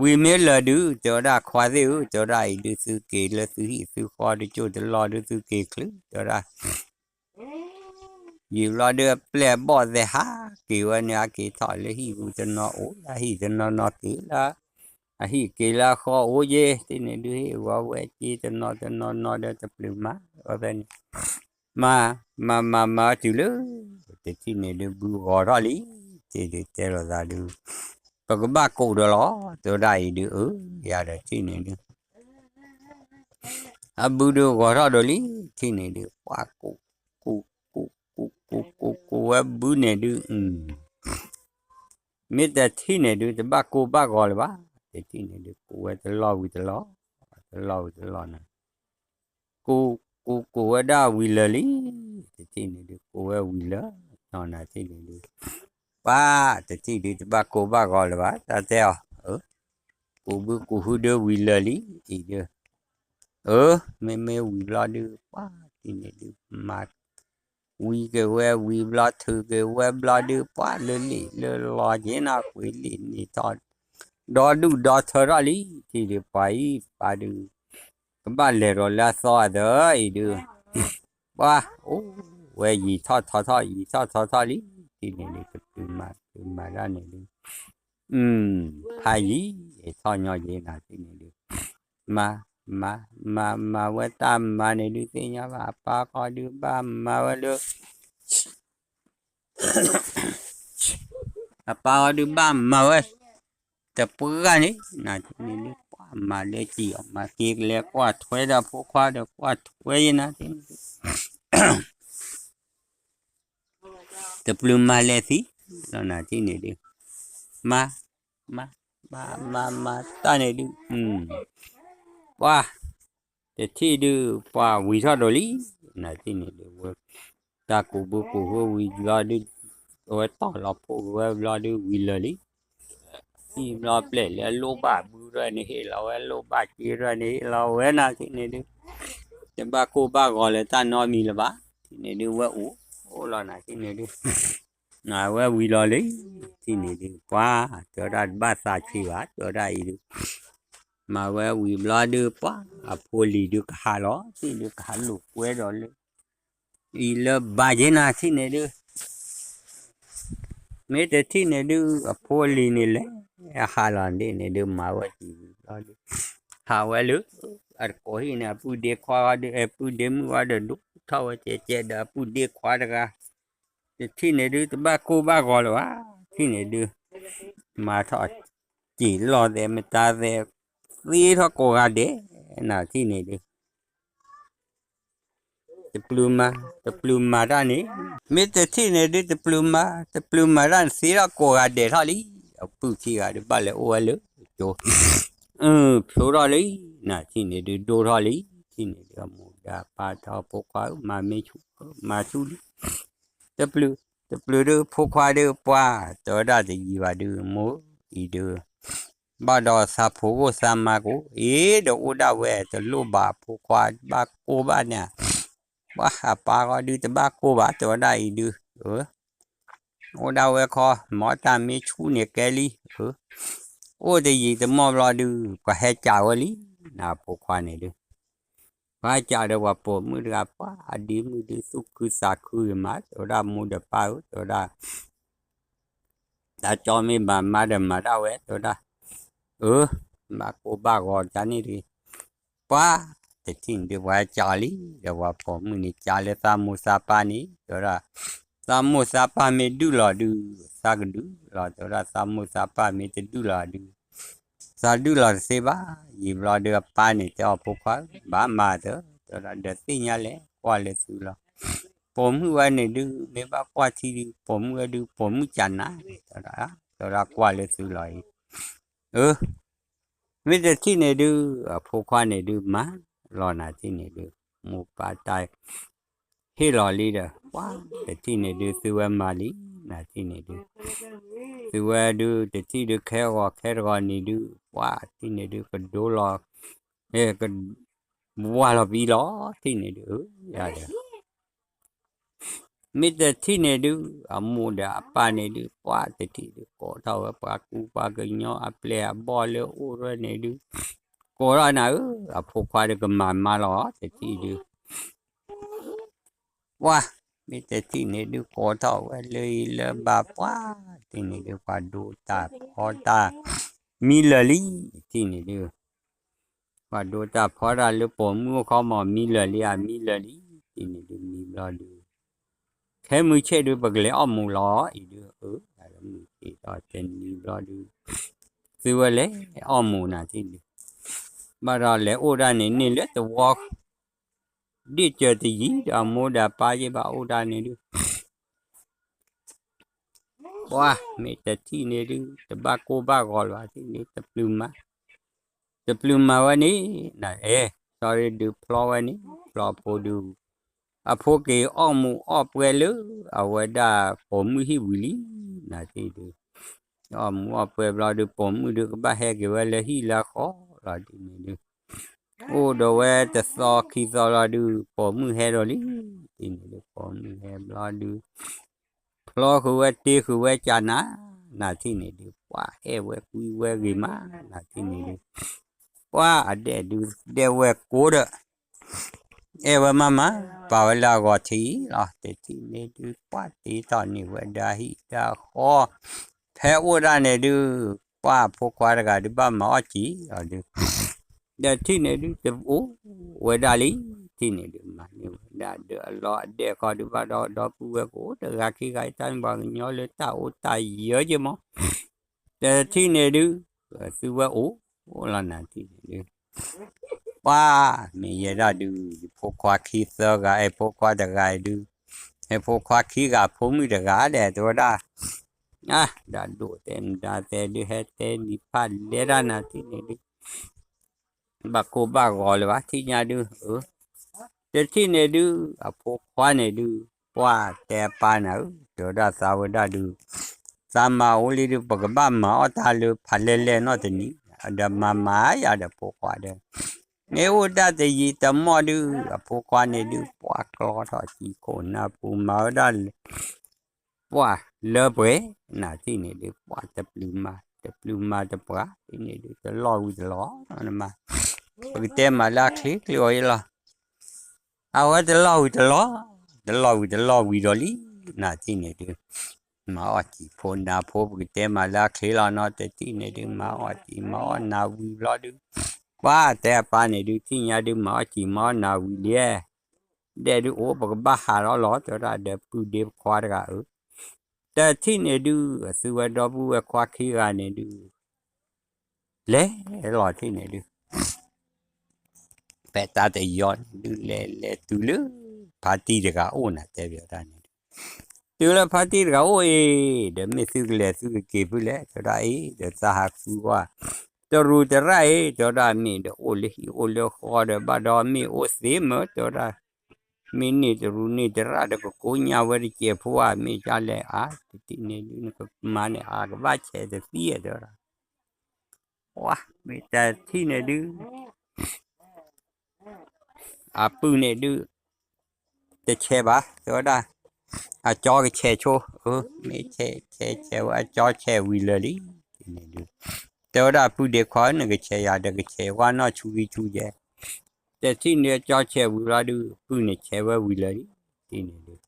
ဝံၤမ့ၢ်လၢာ်ဒုး တဲဝဲဒၣ်ခွါသ့ၣ်ဧၢ, တဲဝဲဒၣ်အံၤဒုး သုက့ၤလၢသုဟံၣ်သုဃီတကၠိၢ်တလီၢ်ဒုး သုက့ၤချုး တဲဝဲဒၣ် ယံာ်ဘျီဒုး အပျဲၢ်အဘီၣ်သဲးဟးက့ၤဝဲန့ၣ် ဟးက့ၤထီၣ်လၢဟံၣ်ပူၤတနီၤအိၣ် လၢအဟံၣ်တနီၤနီၤက့ၤလၢ အဟံၣ်က့ၤလၢအဃီအိၣ်ယ့ၢ် ထံၣ်န့ၣ်ဒုး ဟ့ၣ်ဂီၤဝဲက့ၤတနီၤတနီၤနီၤဒီး တပျုၤမၤဝဲဖဲန့ၣ်, မၤ မၤ မၤ မၤတုၤလၢ တထံၣ်န့ၣ်ဒုး ဘုဂီၤထီၣ်လံ, ထံၣ်ဒုးတဲလိာ်သးဒုး ပကဘၣ်ကိးဒီးလီၤ တဲဝဲဒၣ်အံၤဒုး အၢ ယၤဒီးထံၣ်န့ၣ်ဒုး အဘုဒုးဂီၤထီၣ်ဒိးလံ, ထံၣ်န့ၣ်ဒုး ပှၤကိး ကိး ကိး ကိး ကိး ကိး ကိးဝဲဘုန့ၣ်ဒုး မ့ၢ်တထံၣ်န့ၣ်ဒုး တဘၣ်ကိၢ်ဘၣ်ဂီၤလၢၤဘၣ်, တထံၣ်န့ၣ်ဒုး ကိးဝဲတလီၢ်ဝံၤတလီၢ်, တလီၢ်ဝံၤတလီၢ်န့ၣ် ကိး ကိး ကိးဝဲဒၣ်ဝံၤလၢာ်လံ, တထံၣ်န့ၣ်ဒုး ကိးဝဲဝံၤလၢာ်, နီၢ်နၤထံၣ်န့ၣ်ဒုး ပှၤတထံၣ်ဒုး တဘၣ်ကိၢ်ဘၣ်ဂီၤလၢၤဘၣ်, တၢ်တဲအီၤ ကိးဘုကိးဟုဒုးဝံၤလၢာ်လံ, အံၤဒုး အၢ မ့မ့ၢ်ဝံၤဘျီဒုး ပှၤထံၣ်န့ၣ်ဒုး မၤ ဝံၤက့ၤဝဲဝံၤဘျီ ထုးက့ၤဝဲဘျီဒုး ပှၤလၢလံာ်လၢလီၤက့ၤနီၤ ကွံာ်လံာ်န့ၣ်ထီၣ် ဒီဒူၣ်ဒီထၢထီၣ်လံ, ထံၣ်ဒုး ပှၤအံၤပၢ်ဒုး ကဘၣ်လဲၤဒီးလၢအသီအသးအံၤဒုး ပှၤအိၣ်ဝဲယံာ်ထီၣ်ထီထီၣ် ယံာ်ထီၣ်ထီထီၣ်လံ, ထံၣ်န့ၣ်ဒုး တပျုၤမၤ တပျုၤမၤတၢ်န့ၣ်ဒုး ဖးယံာ်ထီၣ်ညီယံာ်နၤ ထံၣ်န့ၣ်ဒုး မၤ မၤ မၤ မၤဝဲတၢ်မၤန့ၣ်ဒုး သ့ၣ်ညါဘၣ် အပၢ်ဃီဒုးဘၣ်မၤဝဲလၢ အပၢ်ဃီဒုးဘၣ်မၤဝဲ တပှၢ်န့ၣ် နၤထံၣ်န့ၣ်ဒုး ပှၤမၤလၢစံာ်အီၤ မၤက့ၤကလဲၤကွၢ်ထွဲဒီးဖိခွါဒီး ကွၢ်ထွဲယဲနၤထံၣ်န့ၣ်ဒုး တပျုၤမၤလဲၤသံ လီၤနၤထံၣ်န့ၣ်ဒုး မၤ မၤ မၤ မၤ မၤတၢ်န့ၣ်ဒုး ပှၤ တထံၣ်ဒုး ပှၤဝံၤထီၣ်ဒိးလံ နၤထံၣ်န့ၣ်ဒုး ဝဲ တၢ်ကူးဘုကူးဟုဝံၤဘျီဒုး အဝဲတီၢ်လီၤဖိကဝဲဘျီဒုး ဝံၤလၢာ်လံ ထံၣ်ဘျီပျဲၢ်လၢအလိၣ်ဘၣ်ဘုထီၣ်န့ၣ် ဟ့ၣ်လီၤဝဲ လိၣ်ဘၣ်စ့ထီၣ်န့ၣ် ဟ့ၣ်လီၤဝဲနၤထံၣ်န့ၣ်ဒုး တဘၣ်ကိၢ်ဘၣ်ဂီၤလၢတၢ်နီတမံၤလၢၤဘၣ် ထံၣ်န့ၣ်ဒုး ဝဲအိၣ်လီၤနၤထံၣ်န့ၣ်ဒုး အဝဲဝံၤလီၤလံ ထံၣ်န့ၣ်ဒုး ပှၤ တဲဝဲဒၣ်တဘၣ်သးဆံးဘၣ် တဲဝဲဒၣ်အံၤဒုး မၤဝဲဝံၤဘျီဒုး ပှၤ အဖိလံၤဒုးကဟးလီၤ ထံၣ်ဒုးကဟးလိာ်ကွဲဒီးလၢ အံၤလၢဘၣ်ယဲနၤထံၣ်န့ၣ်ဒုး မ့ၢ်တထံၣ်န့ၣ်ဒုး အဖိအလံၤန့ၣ်လဲၤ အဟးလီၤဒ်န့ၣ်ဒုး မၤဝဲစံာ်ဝံၤဘျီဒုး ဟးဝဲလၢ အတကိးဟံၣ်န့ၣ် အပုၢ်ဒ့ခွါဒီး အပုၢ်ဒ့မုၣ်ဝဲဒီး ဒိၣ်ထီၣ်ဝဲကဲကဲဒီး အပုၢ်ဒ့ခွါတဂၤ တထံၣ်န့ၣ်ဒုး တဘၣ်ကိၢ်ဘၣ်ဂီၤလၢၤဘၣ် ထံၣ်န့ၣ်ဒုး မၤထီၣ် စံာ်လီၤသဲးမတၤသဲး သ့ထီၣ်ကိးဂၤဒဲး နၤထံၣ်န့ၣ်ဒုး တပျုၤမၤ တပျုၤမၤတၢ်န့ၣ် မ့ၢ်တထံၣ်န့ၣ်ဒုး တပျုၤမၤ တပျုၤမၤတၢ်န့ၣ် သ့ထီၣ်ကိးဂၤဒဲးထီၣ်လံ အပုၢ်ခံဂၤဒုး ဘၣ်လဲၤအိၣ်ဝဲလၢကၠိ ဖျိထီၣ်လံ နၤထံၣ်န့ၣ်ဒုး ဒိၣ်ထီၣ်လံ ထံၣ်န့ၣ်ဒုး အမိၢ်ဒါပၢ်ထီၣ်ဖိခွါဧၢ မၤမ့ၢ်ဆူၣ် မၤဆူၣ်လံ တပျုၤ တပျုၤဒုး ဖိခွါဒုး ပှၤ တဲဝဲဒၣ်တယံာ်ဘၣ်ဒုး မိၢ်အံၤဒုး ဘၣ်ဒီးသးဖိကိၣ်သးမါကိၣ် အ့ ဒီးအိၣ်ဒၣ်ဝဲ တလိၣ်ဘၣ်ဖိခွါ ဘၣ်ကိၢ်ဘၣ်န့ၣ် ပှၤအပၢ်ဃီဒုး တဘၣ်ကိၢ်ဘၣ် တဲဝဲဒၣ်အံၤဒုး အိၣ်ဒၣ်ဝဲခီ မ်တၢ်မ့ၢ်ဆူၣ်န့ၣ်ကဲလံ အိၣ်တယံာ်တမီၢ်ဘျီဒုး ပှၤဟဲကးဝဲလံ နၤဖိခွါန့ၣ်ဒုး ပှၤကးဒီးပှၤပိာ်မုၣ်တဂၤ ပှၤအဒ့မုၣ်ဒုး သူၣ်ခုသးခုဂ့ၤမး တဲဝဲဒၣ်မိၢ်ဒီးပၢ်ဧၢ တဲဝဲဒၣ် တၢ်ကၠီမ့ၢ်ဘၣ်မၤဒီးမၤဒၣ်ဝဲ တဲဝဲဒၣ် အၢ ဘၣ်ကိၢ်ဘၣ်ဂီၤတၢ်န့ၣ်တဂ့ၤ ပှၤ တ တထံၣ်န့ၣ်ဒုး ပှၤကးလံ ဒီးပှၤပိာ်မုၣ်န့ၣ် ကးလၢသးမိၢ်သးပၢ်န့ၣ် တဲဝဲဒၣ်, သးမိၢ်သးပၢ်မ့ၢ်ဒုးလီၤဒုး သးကဒုးလီၤ တဲဝဲဒၣ်, သးမိၢ်သးပၢ်မ့ၢ်တဒုးလီၤဒုး သးဒုးလီၤတသ့ဘၣ်. ယံာ်ဘျီဒုးအပၢ်န့ၣ် တဲအီၤဖိခွါဧၢ, ဘၣ်မၤတၢ် တဲဝဲဒၣ်, ဒီးသ့ၣ်ညါလဲၣ် ကွၢ်လၢသုလီၤ. ပိာ်မုၣ်ဝဲန့ၣ်ဒုး မ့ၢ်ဘၣ်ကွၢ်ထံဒုး ပိာ်မုၣ်ဝဲဒုး ပိာ်မုၣ်ကနၤ တဲဝဲဒၣ်, တဲဝဲဒၣ်ကွၢ်လၢသုလီၤအံၤ. အၢ မ့ၢ်တထံၣ်န့ၣ်ဒုး အဖိခွါန့ၣ်ဒုး မၤလီၤနၤထံၣ်န့ၣ်ဒုး မိၢ်ပၢ်တၢ်ဟ့ၣ်လီၤလံဒီး ပှၤတထံၣ်န့ၣ်ဒုး သုဝဲမၤလံ နၤထံၣ်န့ၣ်ဒုး သုဝဲဒုး တထံၣ်ဒုး ခဲဂီၤခဲတဂီၤန့ၣ်ဒုး ပှၤထံၣ်န့ၣ်ဒုး ကဒိလီၤ ကဝၢ်လီၤပံလီၤ ထံၣ်န့ၣ်ဒုး အၢ ယၤဒီး မ့ၢ်တထံၣ်န့ၣ်ဒုး အမိၢ်ဒီးအပၢ်န့ၣ်ဒုး ပှၤတထံၣ်ဒုး ကိးထီၣ်ဝဲပှၤကူပှၤကညီအပျဲၢ်အဘီၣ်လၢအိၣ်ရဲၣ်န့ၣ်ဒုး ကိးထီၣ်နၤဧၢ, အဖိခွါဒုးကမၤမါလီၤ တထံၣ်ဒုး ပှၤ မ့ၢ်တထံၣ်န့ၣ်ဒုး ကိးထီၣ်ဝဲလၢအံၤလၢဘၣ်ပှၤ ထံၣ်န့ၣ်ဒုး ပှၤဒိတၢ်ဖီတၢ် မံလၢာ်လံ ထံၣ်န့ၣ်ဒုး ပှၤဒိတၢ်ဖီတၢ်လၢပိာ်မုၣ်အိၣ်ခီမီၤ မံလၢာ်လံဧါ မံလၢာ်လံ ထံၣ်န့ၣ်ဒုး မံဘျီဒုး ခဲမုၢ်ဆ့ၣ်ဒုး ပကလဲၤအီၣ်မူးလီၤ အံၤဒုး အၢ မုၢ်ဆ့ၣ်ထီၣ်တနံၤဘျီဒုး သုဝဲလဲၤအီၣ်မူးနၤထံၣ်ဒုး ဘၣ်ဒီးလဲၤအိၣ်ဒၣ်န့ၣ် န့ၢ်လၢသဝီ ဒ့ၣ်စၢၤတယံၤဒီး အမိၢ်ဒီးအပၢ်ယဲၢ်ဘၣ်အိၣ်ဒၣ်န့ၣ်ဒုး ပှၤ မ့ၢ်တထံၣ်န့ၣ်ဒုး တဘၣ်ကိၢ်ဘၣ်ဂီၤလၢၤဘၣ်ထံၣ်န့ၣ် တပျုာ်မၤ တပျုာ်မၤဝဲန့ၣ် နအဲ စီၤရ့ဒုးဖျီဝဲန့ၣ် ဖျီအဖိဒုး အဖိက့ၤအီၣ်မူးအီၣ်ပှဲၤလၢ အဝဲဒၣ်ပိာ်မုၣ်ဟံၣ်ဝံၤလံ နၤထံၣ်ဒုး အီၣ်မူးအီၣ်ပှဲၤဘျီဒုး ပိာ်မုၣ်ဒုးကဘၣ်ဟဲက့ၤဝဲလၢဟံၣ်လၢအဃီလီၤဒ်န့ၣ်ဒုး အိၣ်ဒီးဝဲတသီခံသီလီၤဒုး ပိာ်မုၣ်ဟဲဒီးလံ ထံၣ်န့ၣ်ဒုး ပိာ်မုၣ်ဟဲဘျီဒုး ဖျီဃုာ်ဝဲတ့ဃုာ်ဝဲကနၤ နၤထံၣ်န့ၣ်ဒုး ပှၤအဲၣ်ဝဲကွံဝဲဂ့ၤမး နၤထံၣ်န့ၣ်ဒုး ပှၤအဒဲၣ်ဒုး ဒဲၣ်ဝဲကိးဒီး အဲၣ်ဝဲမးမး ပာ်ဝဲလၢအဂီၤထံးလီၤ တထံၣ်န့ၣ်ဒုး ပှၤတ့ထီၣ်န့ၢ်ဝဲဒၣ်ဟံၣ်ဒၣ်ဃီ ဖဲအိၣ်ဒၣ်န့ၣ်ဒုး ပှၤအဖိခွါတဂၤဒုးဘၣ်မၤအီၣ်စံာ်လီၤဒုး ဒီးထံၣ်န့ၣ်ဒုး တအိၣ်ဝဲဒၣ်လံ ထံၣ်န့ၣ်ဒုး မၤန့ၢ်ဝဲဒၣ်ဒီးအလီၢ်အဒဲၣ်ဃီဒုး ဘၣ်ဒီးဒီပုၢ်ဝဲၢ်ကိးတဂၤခံဂၤအံၤ တၢ်မ့ၢ်ပှၤကညီလၢတၢ်အိၣ်တၢ်ယၢၤက့မး တထံၣ်န့ၣ်ဒုး သုဝဲအိၣ်လီၤနၤထံၣ်န့ၣ်ဒုး ပှၤ မ့ၢ်ယဲဒၣ်ဒုး ယဖိခွါခံသၢဂၤ အဲၣ်ဖိခွါတဂၤအံၤဒုး အဲၣ်ဖိခွါခံဂၤ ဖိမုၣ်တဂၤဒီး တဲဝဲဒၣ် ဒၣ်ဒိၣ်တဲမတၤတဲဒုး ဟဲတဲနံၤဖးလဲၤတၢ်နၤထံၣ်န့ၣ်ဒုး ဘၣ်ကိၢ်ဘၣ်ဂီၤလၢၤဘၣ် ထံၣ်ညါဒုး တထံၣ်န့ၣ်ဒုး အဖိခွါန့ၣ်ဒုး ပှၤတဲအပၢ်နၤဧၢ တဲဝဲဒၣ်သးဝဲဒၣ်ဒုး သးမၤအိၣ်လံဒုး ပကဘၣ်မၤအီၣ်တၢ်လၢဖးလဲၢ်လဲၢ်နီတနံၤ ဒီးမၤမၤယၤဒီးဖိခွါဒီး မ့ၢ်အိၣ်တၢ်တယံာ်တမီၢ်ဒုး အဖိခွါန့ၣ်ဒုး ပှၤကျီထီၣ်စံာ်ခိၣ်နၢ်ပူၤ မၤဝဲဒၣ် ပှၤလၢပှဲၤ နၤထံၣ်န့ၣ်ဒုး ပှၤတပျုာ်မၤ တပျုာ်မၤတပှၢ် ထံၣ်န့ၣ်ဒုး တလီၢ်ဝံၤတလီၢ် နမၤ ပကတဲမၤလၢအချ့ကျိအီၤအံၤလီၤ အဝဲတလီၢ်ဝံၤတလီၢ် တလီၢ်ဝံၤတလီၢ်ဝံၤဒီးလံ နၤထံၣ်န့ၣ်ဒုး မၤအီၣ်စံာ်ဖိနၢ်ဖိ ပကတဲမၤလၢအချ့လီၤနီၤ တထံၣ်န့ၣ်ဒုး မၤအီၣ်စံာ်မၤအီၣ်နၢ်ဝံၤဘျီဒုး ပှၤတဲအပၢ်န့ၣ်ဒုး ထံၣ်ညါဒုး မၤအီၣ်စံာ်မၤအီၣ်နၢ်ဝံၤလံ ဒဲၣ်ဒုးအိၣ် ပကဘၣ်ဟးထီၣ်လီၤ တဲဝဲဒၣ် ဒီးပုၢ်ဒ့ခွါတဂၤဧၢ တထံၣ်န့ၣ်ဒုး အသုဝဲဒီပုၢ်ဝဲၢ်ခွါခံဂၤန့ၣ်ဒုး လဲၤလီၤထံၣ်န့ၣ်ဒုး ဖဲတၢ်တယီန့ၣ်ဒုး လဲၤလဲၤတုၤလၢ ဖါတံၢ်တဂၤအိၣ်နၤ တဲဘၣ်တၢ်န့ၣ်ဒုး တုၤလၢဖါတံၢ်တဂၤအိၣ်အံၤ ဒီးမ့ၢ်သုကလဲၤသုကက့ၤဖုလဲၣ် တဲဝဲဒၣ်အံၤ ဒီးသးဟးဃုကွၢ် တရူးတရၣ်အံၤ တဲဝဲဒၣ်မ့ၢ်ဒီးအိၣ်လၢဟံၣ်အိၣ်လၢဃီဒီး ဘၣ်ဒီးမ့ၢ်အိၣ်သ့မၢ တဲဝဲဒၣ် မ့ၢ်န့ၢ်တရူးန့ၢ်တရၣ်ဒီး ကကိးညါဝဲတစဲးဖိဧါ မ့ၢ်ဒ်လဲၣ်ဧါ တထံၣ်န့ၣ်ဒုး နကမၤန့ၣ်အါ ကဘၣ်ဆဲးတသံဧါ တဲဝဲဒၣ် ပှၤ မ့ၢ်တထံၣ်န့ၣ်ဒုး အပုၢ်န့ၣ်ဒုး တဆဲးဘၣ် တဲဝဲဒၣ် အကၠီကဆဲးဆိ မ့ၢ်ဆဲးဆဲးဆဲးဝဲ အကၠီဆဲးဝံၤလၢာ်လံ ထံၣ်န့ၣ်ဒုး တဲဝဲဒၣ် ပုၢ်ဒ့ခွါ နကဆဲးယၤဒီးကဆဲးဝဲနီၢ်ဆူဂံၢ်ဆူယဲ တထံၣ်န့ၣ် အကၠီဆဲးဝံၤဘျီဒုး ပုၢ်န့ၣ်ဆဲးဝဲဝံၤလၢာ်လံ ထံၣ်န့ၣ်ဒုး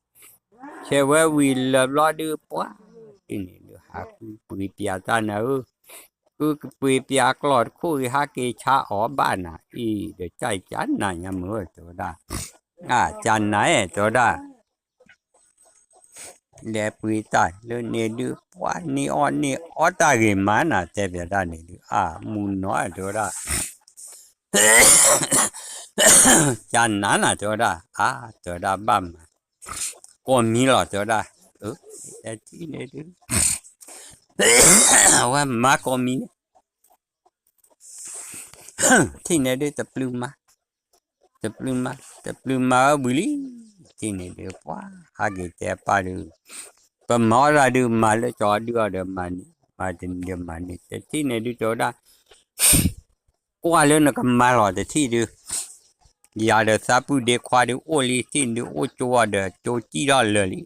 ဆဲးဝဲဝံၤလၢာ်ဘျီဒုး ပှၤ ထံၣ်န့ၣ်ဒုး ဟးဃုပှ့ၤပၠးတၢ်နၤဧၢ ပုၢ်ကပှ့ၤပၠးကျီၢ်တခိၣ်ဂ့ၤ ဟးက့ၤဆါအီၤဘၣ်နၤအံၤ ဒီးကၢ်ကၢ်နၤညါမုၢ် တဲဝဲဒၣ်, အကၢ်နၤ တဲဝဲဒၣ် လဲၤပှ့ၤတၢ်လၢန့ၣ်ဒုး ပှၤန့ၢ်အီၣ်န့ၢ်အီတၢ်ဂ့ၤမးနၤ တဲပၠးတၢ်န့ၣ်ဒုး အမူနီၤ တဲဝဲဒၣ်, ကၢ်နၤနၤ တဲဝဲဒၣ်, အါ တဲဝဲဒၣ် ဘၣ်မၤ ကိးမံၤလီၤ တဲဝဲဒၣ်, အၢ ထံၣ်န့ၣ်ဒုး အဝဲမၤကိးမံၤန့ၣ် ထံၣ်န့ၣ်ဒုး တပျုၤမၤ, တပျုၤမၤ, တပျုၤမၤဝဲဝံၤလံ, ထံၣ်န့ၣ်ဒုး ပှၤဟးက့ၤတဲပၢ်ဒုး, ပမၤအီၣ်တၢ်ဒုး မၤလၢကၠီဒုးအီၤဒီးမၤန့ၢ်, မၤတနံၤဒီးမၤန့ၢ်, တထံၣ်န့ၣ်ဒုး တဲဝဲဒၣ် ကွၢ်လၢနကမၤလီၤတထံၣ်ဒုး, ယၤဒီးသးပုၢ်ဒ့ခွါဒုးအိၣ်လံ ထံၣ်န့ၣ်ဒုး အိၣ်ကၠိအီၤဒီးကၠိစံၣ်ထီၣ်လၢာ်လံ,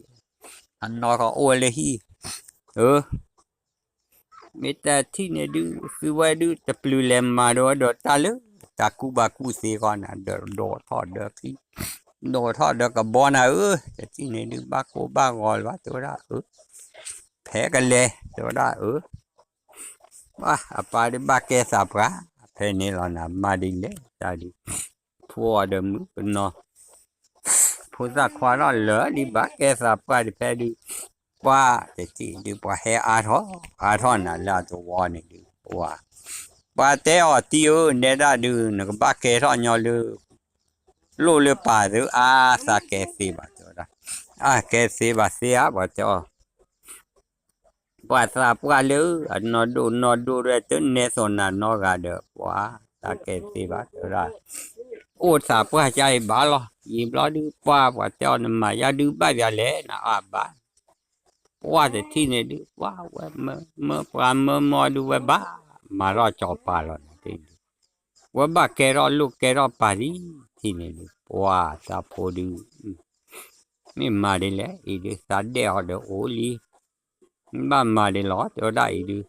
အနီၢ်ကီၢ်အိၣ်ဝဲလၢဟံၣ်, အၢ မ့ၢ်တထံၣ်န့ၣ်ဒုး သုဝဲဒုး တပျုၤလဲၤမၤဒီးဝဲဒီးတၢ်လၢ တၢ်ကူၣ်ဘၣ်ကူၣ်သ့ဃီနၤ ဒီးဒိးထီၣ်ဒီးခံ, ဒိးထီၣ်ဒီးကဘီနၤဧၢ, တထံၣ်န့ၣ်ဒုး ဘၣ်ကိၢ်ဘၣ်ဂီၤလၢၤဘၣ် တဲဝဲဒၣ်, အၢ ဖဲကလဲၤ တဲဝဲဒၣ်, အၢ အပၢ်ဒုးဘၣ်ကဲသးပှၢ် ဖဲန့ၣ်လီၤနၤ မၤဒ်လဲၣ်တၢ်ဒုး, ဖိအီၤဒီးမုၣ်ကနီၤ ဖိသၣ်ခွါထီၣ်လၢာ်လံ ဘၣ်ကဲသးပှၢ်ဒုးဖဲဒုး, ပှၤတထံၣ်ဒုး ပှၤဟဲအါထီၣ် အါထီၣ်နၤလၢအသဝီန့ၣ်ဒုး ပှၤ, ပှၤတဲအီၤတံၤဧၢ နဲဒၣ်ဒုး နကဘၣ်ကဲထီၣ်ညီလၢ လိၣ်လၢပၢ်သု အါသးကဲသ့ဘၣ် တဲဝဲဒၣ်, အါကဲသ့ဘၣ်သ့ဧါ ပှၤတဲအီၤ ပှၤသးပှၢ်လၢအနီၢ်ဒိၣ်နီၢ်ဒိၣ်ဒဲး တနဲသိးနၤနီတဂၤဒီး ပှၤသးကဲသ့ဘၣ် တဲဝဲဒၣ်, အိၣ်သးပှၢ်ကါအံၤဘၣ်လီၤ, ယံာ်ဘျီဒုး ပှၤ ပှၤတဲအီၤ နမၤယါဒုးဘၣ်ယၤလဲၣ် နအါဘၣ်, ပှၤတထံၣ်န့ၣ်ဒုး ပှၤဝဲမၢမၢပှၤမၢမၢဒုး ဝဲဘၣ်မၤထီၣ်ကၠီၤပၤလီၤနၤဒုး, ဝဲဘၣ်ကဲထီၣ်လိၣ်ကဲထီၣ်ပၢ်လံ, ထံၣ်န့ၣ်ဒုး ပှၤသးဖိဒုး မ့ၢ်မၤဒ်လဲၣ် အံၤဒုး သးဒဲၣ်အီၤဒီးအိၣ်လံ, ဘၣ်မၤဒ်လဲၣ် တဲဝဲဒၣ်အံၤဒုး,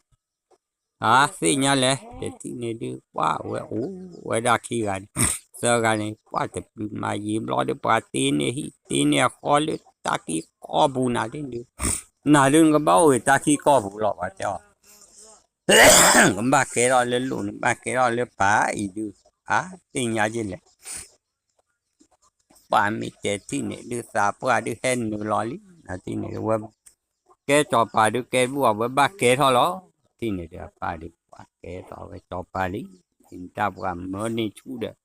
အါသ့ၣ်ညါလဲၣ် တထံၣ်န့ၣ်ဒုး ပှၤဝဲအိၣ်ဝဲဒၣ်ခံဂၤန့ၣ်, သၢဂၤန့ၣ် ပှၤတပျုၤမၤယံာ်ဘျီဒုး ပှၤတ့န့ၢ်ဟံၣ်တ့န့ၢ်အဃီလၢတၢ်ခံကီၢ်ပူၤနၤဒုး, နၤဒုးနကဘၣ်အိၣ်ဂ့ၤတၢ်ခံကီၢ်ပူၤလီၤ ပှၤတဲအီၤ နကဘၣ်ကဲထီၣ်လၢလိၣ် နကဘၣ်ကဲထီၣ်လၢပၢ်အံၤဒုး, အါသ့ၣ်ညါယ့ၢ်လဲၣ် ပှၤမ့ၢ်တဲထံၣ်န့ၣ်ဒုး သးပှၢ်ဒုးဟဲနုာ်လီၤလံ, နၤထံၣ်န့ၣ်ဒုး ဝဲကဲကၠီၤပၤဒုး ကဲဘူၣ်အီၤ ဝဲဘၣ်ကဲထီၣ်လီၤ, ထံၣ်န့ၣ်ဒုး အပၢ်ဒုး ပှၤကဲထီၣ်ဝဲကၠီၤပၤလံ, တၢ်ပှၤမၢန့ၢ်ဆူၣ်ဒီး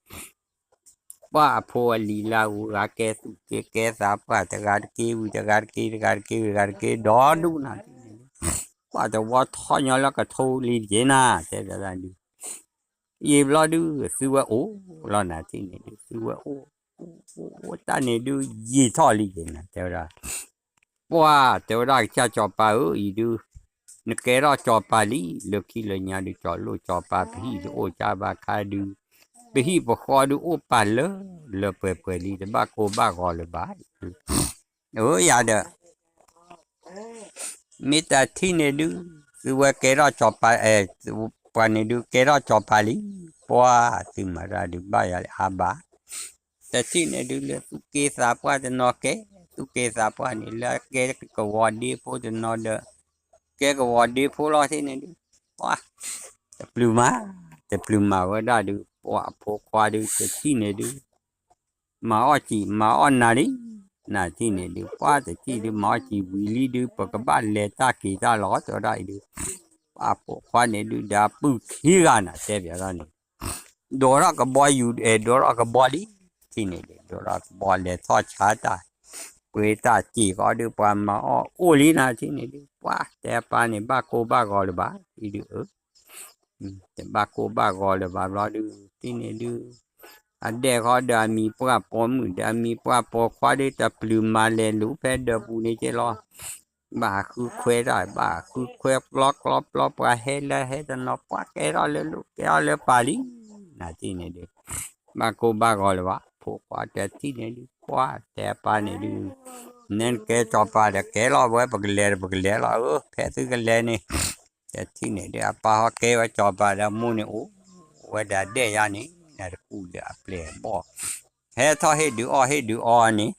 ပှၤအဖိအလံၤလၢအဂၤကဲသူၣ်က့ကဲသးပှၢ် တဂၤတက့ၢ်ဝံၤ တဂၤတက့ၢ် တဂၤတက့ၢ်ဝံၤ တဂၤတက့ၢ် ဒီဒူၣ်နၤထံၣ်န့ၣ်ဒုး, ပှၤတဝီထီၣ်ညီလၢကထိလံယ့ၢ်နၤ တဲဝဲဒၣ်ဒုး ယံာ်ဘျီဒုး သုဝဲအိၣ်လီၤနၤထံၣ်န့ၣ်ဒုး သုဝဲအိၣ်, အိၣ်တၢ်န့ၣ်ဒုး ယံာ်ထီၣ်လံယ့ၢ်နၤ တဲဝဲဒၣ်, ပှၤတဲဝဲဒၣ် ကစၢ်ကၠီၤပၤဧၢ အံၤဒုး, နကဲထီၣ်ကၠီၤပၤလံ, လၢခံလၢညါဒုး ကၠီၤလိၣ်ကၠီၤပၤ ပဟံၣ်တအိၣ်ကၢဘၣ်ခါဒုး, ပဟံၣ်ပဃီဒုးအိၣ်ပာ်လၢလၢပှဲၤပှဲၤလံ တဘၣ်ကိၢ်ဘၣ်ဂီၤလၢၤဘၣ်, အၢ ယၤဒီး မ့ၢ်တထံၣ်န့ၣ်ဒုး သုဝဲကဲထီၣ်ကၠီၤပၤ, ပှၤန့ၣ်ဒုး ကဲထီၣ်ကၠီၤပၤလံ, ပှၤသုမၤတၢ်ဒုးဘၣ်ယၤလၢအါဘၣ်, တထံၣ်န့ၣ်ဒုး လၢသူၣ်က့သးပှၢ်တနီၤကဲ, သူၣ်က့သးပှၢ်န့ၣ် လၢကဲကဝီၤဒ့ဖိတနီၤဒီး ကဲကဝီၤဒ့ဖိလီၤထံၣ်န့ၣ်ဒုး, ပှၤတပျုၤမၤ, တပျုၤမၤဝဲဒၣ်ဒုး ပှၤအဖိခွါဒုး တထံၣ်န့ၣ်ဒုး မၤအီၣ်စံာ် မၤအီၣ်နၤလံ, နၤထံၣ်န့ၣ်ဒုး ပှၤတထံၣ်ဒုး မၤအီၣ်စံာ်ဝံၤလံဒုး ပကဘၣ်လဲၤတၢ်က့ၤတၢ်လီၤ တဲဝဲဒၣ်အံၤဒုး, ပှၤဖိခွါန့ၣ်ဒုး ဒီးပုၢ်ခံဂၤနၤ တဲပၠးထီၣ်န့ၣ် ဒိးထီၣ်ကဘီယူၤ အဲၣ်ဒိးထီၣ်ကဘီလံ, ထံၣ်န့ၣ်ဒုး ဒိးထီၣ်ကဘီလဲၤထီၣ်ဆါတၢ်, ပှ့ၤတၢ်စ့ၢ်ကီးဒုး ပှၤမၤအီၣ်အိၣ်လံနၤ ထံၣ်န့ၣ်ဒုး ပှၤတဲပၢ်န့ၣ် ဘၣ်ကိၢ်ဘၣ်ဂီၤလၢၤဘၣ် အံၤဒုး အၢ တဘၣ်ကိၢ်ဘၣ်ဂီၤလၢၤဘၣ်ဘျီဒုး ထံၣ်န့ၣ်ဒုး အဒဲၣ်ဃီဒီးအမံၤပှၢ်ပိာ်မုၣ်ဒီးအမံၤပှၢ်ပိာ်ခွါဒုး တပျုၤမၤလဲၤလူၤဖဲဒၢးပူၤန့ၣ်က့လီၤ, ဘၣ်ဃုခွဲးတၢ် ဘၣ်ဃုခွဲးပျီကျီပျီ ပှၤဟဲလၢဟဲတနီၤ ပှၤကဲထီၣ်လၢလိၣ် ကဲထီၣ်လၢပၢ်လံ, နၤထံၣ်န့ၣ်ဒုး ဘၣ်ကိၢ်ဘၣ်ဂီၤလၢၤဘၣ် ဖိခွါတထံၣ်န့ၣ်ဒုး ပှၤတဲပၢ်န့ၣ်ဒုး နဲနကဲကၠီၤပၤဒီးကဲလီၤ ဝဲပကလဲၤဒီးပကလဲၤလီၤ အၢ ဖဲသုကလဲၤန့ၣ် တထံၣ်န့ၣ်ဒုး အပၢ်ဟီၣ်ကဲဝဲကၠီၤပၤဒီးမိၢ်န့ၣ်အိၣ်ဝဲဒၣ်ဒဲၣ်ယါန့ၣ် နတကူၣ်လၢအပျဲၢ်အဘီၣ် ဟဲထီၣ်ဟ့ၣ်ဒုးအီၣ်ဟ့ၣ်ဒုးအီန့ၣ်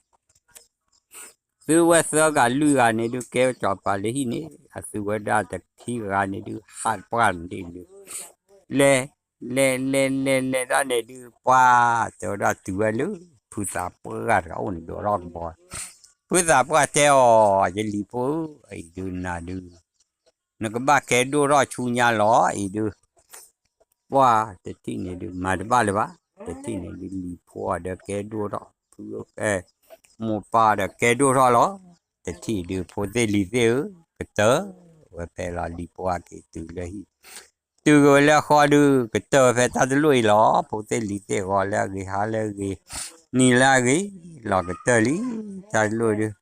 သုဝဲသၢဂၤလွံၢ်ဂၤန့ၣ်ဒုး ကဲကၠီၤပၤလၢဟံၣ်န့ၣ် အသုဝဲဒၣ်တထံဂၤန့ၣ်ဒုး ဟးပှၢ်န့ၣ်ဒုး လဲၤ လဲၤ လဲၤ လဲၤ လဲၤဒၣ်န့ၣ်ဒုး ပှၤတဲဝဲဒၣ်တုၤဝဲလၢ ဖုသးပှၢ်တဂၤအိၣ်န့ၣ် ဒိးထီၣ်ကဘီ, ဖုသးပှၢ်တဲအီၤ ယလံၤဖိဧၢ, အံၤဒုးနၤဒုး နကဘၣ်ကဲဒိၣ်ထီၣ်ဆူညါလီၤ အံၤဒုး ပှၤတထံၣ်န့ၣ်ဒုး မၤတဘၣ်လၢၤဘၣ်, တထံၣ်န့ၣ်ဒုး လံၤဖိအီၤဒီးကဲဒိၣ်ထီၣ်, ဖု မိၢ်ပၢ်ဒီးကဲဒိၣ်ထီၣ်လီၤ, တထံၣ်ဒုး ဖိသ့ၣ်လံၤသ့ၣ်ဧၢ, ကတၢၢ်ဝဲဖဲလီၤ လံၤဖိအက့ၤတုၤလၢဟံၣ်, တုၤက့ၤဝဲလၢအဃီဒုး ကတၢၢ်ဝဲဖဲတၢ်တလိၣ်အံၤလီၤ, ဖိသ့ၣ်လံၤသ့ၣ်ဂီၤလၢအဂ့ၤ ဟါလၢအဂ့ၤ နံၤလၢအဂ့ၤ လီၤကတၢၢ်လံ, တၢ်တလိၣ်ဒုး